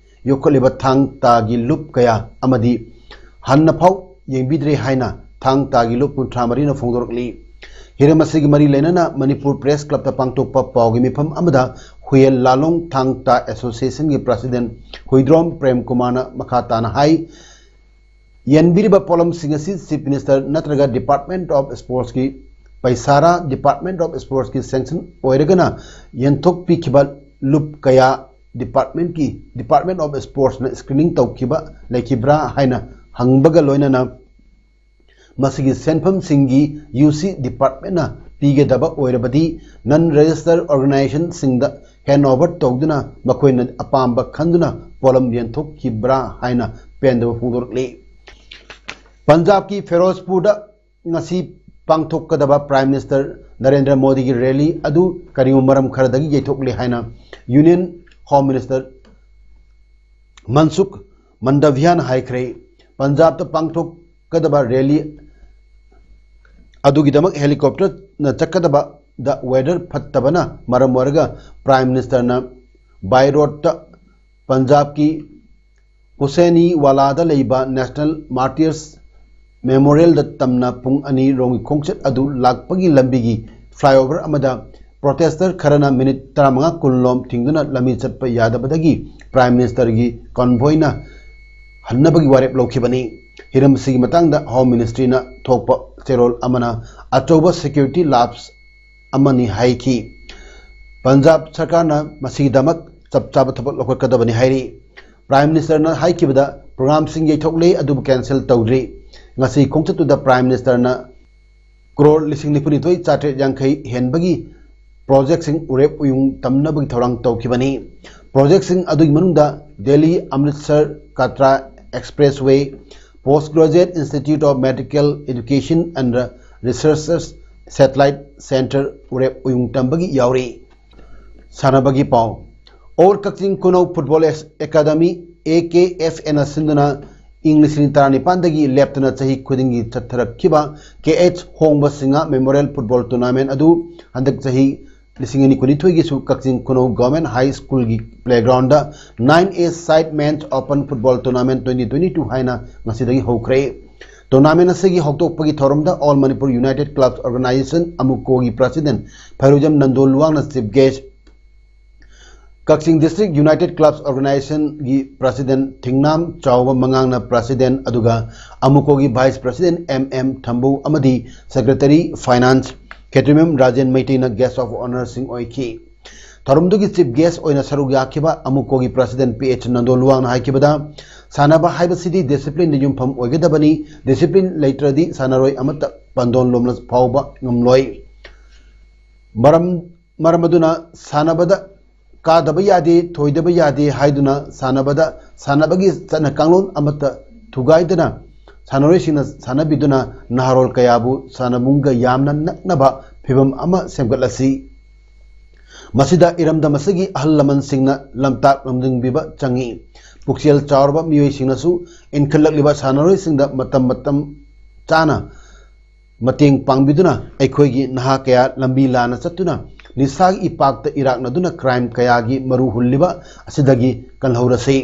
ꯌꯣꯛꯈꯠꯂꯤꯕ ꯊꯥꯡ ꯇꯥꯒꯤ ꯂꯨꯞ ꯀꯌꯥ ꯑꯃꯗꯤ ꯍꯟꯅ ꯐꯥꯎ ꯌꯦꯡꯕꯤꯗ꯭ꯔꯦ ꯍꯥꯏꯅ ꯊꯥꯡ ꯇꯥꯒꯤ ꯂꯨꯞ ꯀꯨꯟꯊ꯭ꯔꯥ ꯃꯔꯤꯅ ꯐꯣꯡꯗꯣꯔꯛꯂꯤ꯫ ꯍꯤꯔꯝ ꯑꯁꯤꯒꯤ ꯃꯔꯤ ꯂꯩꯅꯅ ꯃꯅꯤꯄꯨꯔ Press Clubꯇ ꯄꯥꯡꯊꯣꯛꯄ ꯄꯥꯎꯒꯤ ꯃꯤꯐꯝ ꯑꯃꯗ ꯍꯨꯌꯦꯟ ꯂꯥꯂꯣꯡ ꯊꯥꯡ ꯇꯥ Associationꯒꯤ president ꯍꯨꯏꯗ꯭ꯔꯣꯝ ꯄ꯭ꯔꯦꯝ ꯀꯨꯃꯥꯔꯅ ꯃꯈꯥ ꯇꯥꯅ ꯍꯥꯏ, ꯌꯦꯟꯕꯤꯔꯤꯕ ꯄꯣꯠꯂꯝꯁꯤꯡ ꯑꯁꯤ Chief Minister ꯅꯠꯇ꯭ꯔꯒ Department of Sportsꯀꯤ ꯄꯩꯁꯥꯔꯥ, Department of Sportsꯀꯤ sanction ꯑꯣꯏꯔꯒꯅ ꯌꯦꯟꯊꯣꯛꯄꯤꯈꯤꯕ ꯂꯨꯞ ꯀꯌꯥ departmentꯀꯤ, Department of Sportsꯅ screening ꯇꯧꯈꯤꯕ ꯂꯩꯈꯤꯕ꯭ꯔꯥ ꯍꯥꯏꯅ ꯍꯪꯕꯒ ꯂꯣꯏꯅꯅ ꯃꯁꯤꯒꯤ ꯁꯦꯟꯐꯝꯁꯤꯡꯒꯤ UC departmentꯅ ꯄꯤꯒꯗꯕ ꯑꯣꯏꯔꯕꯗꯤ non registered organizationꯁꯤꯡꯗ hand over ꯇꯧꯗꯨꯅ ꯃꯈꯣꯏꯅ ꯑꯄꯥꯝꯕ ꯈꯟꯗꯨꯅ ꯄꯣꯠꯂꯝ ꯌꯦꯟꯊꯣꯛꯈꯤꯕ꯭ꯔꯥ ꯍꯥꯏꯅ ꯄꯦꯟꯗꯕ ꯐꯣꯡꯗꯣꯔꯛꯂꯤ꯫ ꯄꯟꯖꯥꯕꯀꯤ ꯐꯤꯔꯣꯖꯄꯨꯔꯗ ꯉꯁꯤ ꯄꯥꯡꯊꯣꯛꯀꯗꯕ Prime Minister ꯅꯔꯦꯟꯗ꯭ꯔ ꯃꯣꯗꯤꯒꯤ rally ꯑꯗꯨ ꯀꯔꯤꯒꯨꯝꯕ ꯃꯔꯝ ꯈꯔꯗꯒꯤ ꯌꯩꯊꯣꯛꯂꯦ ꯍꯥꯏꯅ Union Home Minister ꯃꯟꯁꯨꯈ ꯃꯟꯗꯚꯤꯌꯥꯅ ꯍꯥꯏꯈ꯭ꯔꯦ꯫ ꯄꯟꯖꯥꯕꯇ ꯄꯥꯡꯊꯣꯛꯀꯗꯕ rally ꯑꯗꯨꯒꯤꯗꯃꯛ helicopterꯅ ꯆꯠꯀꯗꯕꯗ weather ꯐꯠꯇꯕꯅ ꯃꯔꯝ ꯑꯣꯏꯔꯒ Prime Ministerꯅ by roadꯇ ꯄꯟꯖꯥꯕꯀꯤ ꯍꯨꯁꯦꯅꯤꯋꯥꯂꯥꯗ ꯂꯩꯕ National Martyrs Memorialꯗ ꯇꯝꯅ ꯄꯨꯡ ꯑꯅꯤ ꯔꯣꯝꯒꯤ ꯈꯣꯡꯆꯠ ꯑꯗꯨ ꯂꯥꯛꯄꯒꯤ ꯂꯝꯕꯤꯒꯤ flyover ꯑꯃꯗ protester ꯈꯔꯅ minute ꯇꯔꯥꯃꯉꯥ ꯀꯨꯟꯂꯣꯝ ꯊꯤꯡꯗꯨꯅ ꯂꯝꯕꯤ ꯆꯠꯄ ꯌꯥꯗꯕꯗꯒꯤ Prime Ministerꯒꯤ convoyꯅ ꯍꯟꯅꯕꯒꯤ ꯋꯥꯔꯦꯞ ꯂꯧꯈꯤꯕꯅꯤ꯫ ꯍꯤꯔꯝ ꯑꯁꯤꯒꯤ ꯃꯇꯥꯡꯗ Home Ministryꯅ ꯊꯣꯛꯄ ꯆꯦꯔꯣꯜ ꯑꯃꯅ ꯑꯆꯧꯕ security lapse ꯑꯃꯅꯤ ꯍꯥꯏꯈꯤ꯫ ꯄꯟꯖꯥꯕ ꯁꯔꯀꯥꯔꯅ ꯃꯁꯤꯒꯤꯗꯃꯛ ꯆꯞ ꯆꯥꯕ ꯊꯕꯛ ꯂꯧꯈꯠꯀꯗꯕꯅꯤ ꯍꯥꯏꯔꯤ꯫ Prime Ministerꯅ ꯍꯥꯏꯈꯤꯕꯗ programꯁꯤꯡ ꯌꯩꯊꯣꯛꯂꯦ ꯑꯗꯨꯕꯨ cancel ꯇꯧꯗ꯭ꯔꯤ꯫ ꯉꯁꯤ ꯈꯣꯡꯆꯠꯇꯨꯗ Prime Ministerꯅ ꯀ꯭ꯔꯣꯔ ꯂꯤꯁꯤꯡ ꯅꯤꯐꯨꯅꯤꯊꯣꯏ ꯆꯥꯇ꯭ꯔꯦꯠ ꯌꯥꯡꯈꯩ ꯍꯦꯟꯕꯒꯤ projectꯁꯤꯡ ꯎꯔꯦꯞ ꯎꯌꯨꯡ ꯇꯝꯅꯕꯒꯤ ꯊꯧꯔꯥꯡ ꯇꯧꯈꯤꯕꯅꯤ꯫ Projectꯁꯤꯡ ꯑꯗꯨꯒꯤ ꯃꯅꯨꯡꯗ Delhi Amritsar Katra Expressway, Postgraduate Institute of Medical Education and Research's Satellite Center ꯎꯔꯦꯞ ꯎꯌꯨꯡ ꯇꯝꯕꯒꯤ ꯌꯥꯎꯔꯤ꯫ ꯁꯥꯟꯅꯕꯒꯤ ꯄꯥꯎ꯫ All ꯀꯛꯆꯤꯡ ꯈꯨꯅꯧ Football Academy, AKFAꯅ ꯁꯤꯟꯗꯨꯅ ꯏꯪ ꯂꯤꯁꯤꯡ ꯇꯔꯥꯅꯤꯄꯥꯟꯗꯒꯤ ꯂꯦꯞꯇꯅ ꯆꯍꯤ ꯈꯨꯗꯤꯡꯒꯤ ꯆꯠꯊꯔꯛꯈꯤꯕ KH ꯍꯣꯡꯕ ꯁꯤꯡꯍ Memorial Football Tournament ꯑꯗꯨ ꯍꯟꯗꯛ ꯆꯍꯤ ꯂꯤꯁꯤꯡ ꯑꯅꯤ ꯀꯨꯟꯅꯤꯊꯣꯏꯒꯤꯁꯨ ꯀꯛꯆꯤꯡ ꯈꯨꯅꯧ Government High Schoolꯒꯤ playgroundꯗ nine A side men's open football tournament twenty twenty-two ꯍꯥꯏꯅ ꯉꯁꯤꯗꯒꯤ ꯍꯧꯈ꯭ꯔꯦ꯫ Tournament ꯑꯁꯤꯒꯤ ꯍꯧꯗꯣꯛꯄꯒꯤ ꯊꯧꯔꯝꯗ All Manipur United Clubs Organization, ꯑꯃꯨꯀꯣꯒꯤ President ꯐꯩꯔꯨꯖꯝ Nando ꯂꯨꯋꯥꯡꯅ chief guest, ꯀꯛꯆꯤꯡ District United Clubs Organizationꯒꯤ President ꯊꯤꯡꯅꯥꯝ ꯆꯥꯎꯕ ꯃꯉꯥꯡꯅ President, ꯑꯗꯨꯒ ꯑꯃꯨꯀꯣꯒꯤ Vice President M M ꯊꯝꯕꯧ ꯑꯃꯗꯤ Secretary Finance Khetrimayum Rajen ꯃꯩꯇꯩꯅ Guest of Honourꯁꯤꯡ ꯑꯣꯏꯈꯤ꯫ ꯊꯧꯔꯝꯗꯨꯒꯤ Chief Guest ꯑꯣꯏꯅ ꯁꯔꯨꯛ ꯌꯥꯈꯤꯕ ꯑꯃꯨꯀꯣꯒꯤ President P H ꯅꯟꯗꯣꯂꯨꯋꯥꯡꯅ ꯍꯥꯏꯈꯤꯕꯗ, ꯁꯥꯟꯅꯕ ꯍꯥꯏꯕꯁꯤꯗꯤ disciplineꯗ ꯌꯨꯝꯐꯝ ꯑꯣꯏꯒꯗꯕꯅꯤ, discipline ꯂꯩꯇ꯭ꯔꯗꯤ ꯁꯥꯟꯅꯔꯣꯏ ꯑꯃꯠꯇ ꯄꯥꯟꯗꯣꯟ ꯂꯣꯝꯅ ꯐꯥꯎꯕ ꯉꯝꯂꯣꯏ꯫ ꯃꯔꯝ, ꯃꯔꯝ ꯑꯗꯨꯅ ꯁꯥꯟꯅꯕꯗ ꯀꯥꯗꯕ ꯌꯥꯗꯦ, ꯊꯣꯏꯗꯕ ꯌꯥꯗꯦ ꯍꯥꯏꯗꯨꯅ ꯁꯥꯟꯅꯕꯗ, ꯁꯥꯟꯅꯕꯒꯤ ꯆꯠꯅ ꯀꯥꯡꯂꯣꯟ ꯑꯃꯠꯇ ꯊꯨꯒꯥꯏꯗꯅ ꯁꯥꯟꯅꯔꯣꯏꯁꯤꯡꯅ ꯁꯥꯟꯅꯕꯤꯗꯨꯅ ꯅꯍꯥꯔꯣꯜ ꯀꯌꯥꯕꯨ ꯁꯥꯟꯅꯕꯨꯡꯒ ꯌꯥꯝꯅ ꯅꯛꯅꯕ ꯐꯤꯕꯝ ꯑꯃ ꯁꯦꯝꯒꯠꯂꯁꯤ꯫ ꯃꯁꯤꯗ ꯏꯔꯝꯗꯝ ꯑꯁꯤꯒꯤ ꯑꯍꯜ ꯂꯃꯟꯁꯤꯡꯅ ꯂꯝꯇꯥꯛ ꯂꯝꯖꯤꯡꯕꯤꯕ ꯆꯪꯏ꯫ ꯄꯨꯛꯆꯦꯜ ꯆꯥꯎꯔꯕ ꯃꯤꯑꯣꯏꯁꯤꯡꯅꯁꯨ ꯏꯟꯈꯠꯂꯛꯂꯤꯕ ꯁꯥꯟꯅꯔꯣꯏꯁꯤꯡꯗ ꯃꯇꯝ ꯃꯇꯝ ꯆꯥꯅ ꯃꯇꯦꯡ ꯄꯥꯡꯕꯤꯗꯨꯅ ꯑꯩꯈꯣꯏꯒꯤ ꯅꯍꯥ ꯀꯌꯥ ꯂꯝꯕꯤ ꯂꯥꯟꯅ ꯆꯠꯇꯨꯅ ꯅꯤꯁꯥꯒꯤ ꯏꯄꯥꯛꯇ ꯏꯔꯥꯛꯅꯗꯨꯅ crime ꯀꯌꯥꯒꯤ ꯃꯔꯨ ꯍꯨꯜꯂꯤꯕ ꯑꯁꯤꯗꯒꯤ ꯀꯜꯍꯧꯔꯁꯤ꯫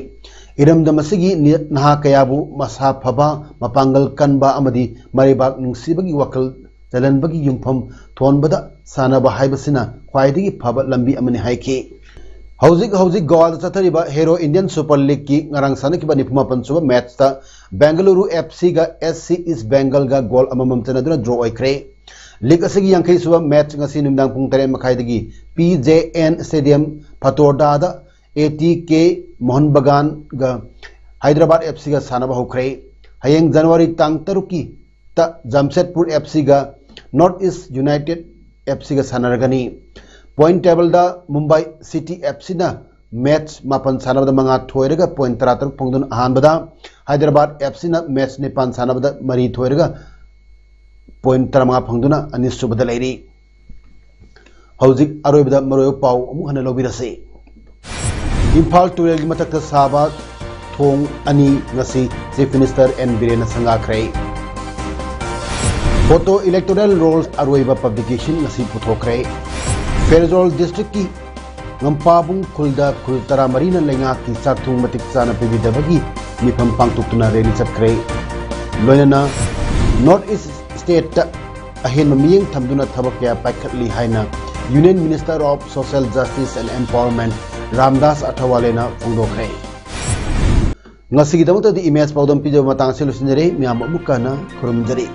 ꯏꯔꯝꯗꯝ ꯑꯁꯤꯒꯤ ꯅꯤ-, ꯅꯍꯥ ꯀꯌꯥꯕꯨ ꯃꯁꯥ ꯐꯕ, ꯃꯄꯥꯡꯒꯜ ꯀꯟꯕ ꯑꯃꯗꯤ ꯃꯔꯩꯕꯥꯛ ꯅꯨꯡꯁꯤꯕꯒꯤ ꯋꯥꯈꯜ ꯆꯜꯍꯟꯕꯒꯤ ꯌꯨꯝꯐꯝ ꯊꯣꯟꯕꯗ ꯁꯥꯟꯅꯕ ꯍꯥꯏꯕꯁꯤꯅ ꯈ꯭ꯋꯥꯏꯗꯒꯤ ꯐꯕ ꯂꯝꯕꯤ ꯑꯃꯅꯤ ꯍꯥꯏꯈꯤ꯫ ꯍꯧꯖꯤꯛ ꯍꯧꯖꯤꯛ ꯒꯣꯋꯥꯗ ꯆꯠꯊꯔꯤꯕ Hero Indian Super Leagueꯀꯤ ꯉꯔꯥꯡ ꯁꯥꯟꯅꯈꯤꯕ ꯅꯤꯐꯨ ꯃꯥꯄꯟ ꯁꯨꯕ matchꯇ Bengaluru FCꯒ SC East Bengalꯒ goal ꯑꯃꯃꯝ ꯆꯟꯅꯗꯨꯅ draw ꯑꯣꯏꯈ꯭ꯔꯦ꯫ League ꯑꯁꯤꯒꯤ ꯌꯥꯡꯈꯩ ꯁꯨꯕ match ꯉꯁꯤ ꯅꯨꯃꯤꯗꯥꯡ ꯄꯨꯡ ꯇꯔꯦꯠ ꯃꯈꯥꯏꯗꯒꯤ PJN Stadium ꯐꯇꯣꯔꯗꯥꯗ ATK Mohan ꯕꯒꯥꯟꯒ Hyderabad FCꯒ ꯁꯥꯟꯅꯕ ꯍꯧꯈ꯭ꯔꯦ꯫ ꯍꯌꯦꯡ January ꯇꯥꯡ ꯇꯔꯨꯛꯀꯤ ꯇ Jamshedpur FCꯒ North East United FCꯒ ꯁꯥꯟꯅꯔꯒꯅꯤ꯫ Point tableꯗ Mumbai City FCꯅ match ꯃꯥꯄꯟ ꯁꯥꯟꯅꯕꯗ ꯃꯉꯥ ꯊꯣꯏꯔꯒ point ꯇꯔꯥꯇꯔꯨꯛ ꯐꯪꯗꯨꯅ ꯑꯍꯥꯟꯕꯗ, Hyderabad FCꯅ match ꯅꯤꯄꯥꯟ ꯁꯥꯟꯅꯕꯗ ꯃꯔꯤ ꯊꯣꯏꯔꯒ point ꯇꯔꯥꯃꯉꯥ ꯐꯪꯗꯨꯅ ꯑꯅꯤꯁꯨꯕꯗ ꯂꯩꯔꯤ꯫ ꯍꯧꯖꯤꯛ ꯑꯔꯣꯏꯕꯗ ꯃꯔꯨꯑꯣꯏꯕ ꯄꯥꯎ ꯑꯃꯨꯛ ꯍꯟꯅ ꯂꯧꯕꯤꯔꯁꯤ꯫ ꯏꯝꯐꯥꯜ ꯇꯨꯔꯦꯜꯒꯤ ꯃꯊꯛꯇ ꯁꯥꯕ ꯊꯣꯡ ꯑꯅꯤ ꯉꯁꯤ Chief Minister N ꯕꯤꯔꯦꯟꯅ ꯁꯪꯒꯥꯈ꯭ꯔꯦ꯫ Photo electoral rolls ꯑꯔꯣꯏꯕ publication ꯉꯁꯤ ꯄꯨꯊꯣꯛꯈ꯭ꯔꯦ꯫ ꯐꯦꯔꯖꯣꯜ districtꯀꯤ ꯉꯝꯄꯥꯕꯨꯡ ꯈꯨꯜꯗ ꯈꯨꯜ ꯇꯔꯥꯃꯔꯤꯅ ꯂꯩꯉꯥꯛꯀꯤ ꯆꯥꯛꯊꯣꯡ ꯃꯇꯤꯛ ꯆꯥꯅ ꯄꯤꯕꯤꯗꯕꯒꯤ ꯃꯤꯐꯝ ꯄꯥꯡꯊꯣꯛꯇꯨꯅ rally ꯆꯠꯈ꯭ꯔꯦ꯫ ꯂꯣꯏꯅꯅ North East stateꯇ ꯑꯍꯦꯟꯕ ꯃꯤꯠꯌꯦꯡ ꯊꯝꯗꯨꯅ ꯊꯕꯛ ꯀꯌꯥ ꯄꯥꯏꯈꯠꯂꯤ ꯍꯥꯏꯅ Union Minister of Social Justice and Empowerment Ramdas ꯑꯊꯋꯥꯂꯦꯅ ꯐꯣꯡꯗꯣꯛꯈ꯭ꯔꯦ꯫ ꯉꯁꯤꯒꯤꯗꯃꯛꯇꯗꯤ ꯏꯃꯦꯖ ꯄꯥꯎꯗꯝ ꯄꯤꯖꯕ ꯃꯇꯥꯡ ꯑꯁꯤ ꯂꯣꯏꯁꯤꯟꯖꯔꯦ꯫ ꯃꯌꯥꯝ ꯑꯃꯨꯛ ꯍꯟꯅ ꯈꯨꯔꯨꯝꯖꯔꯤ꯫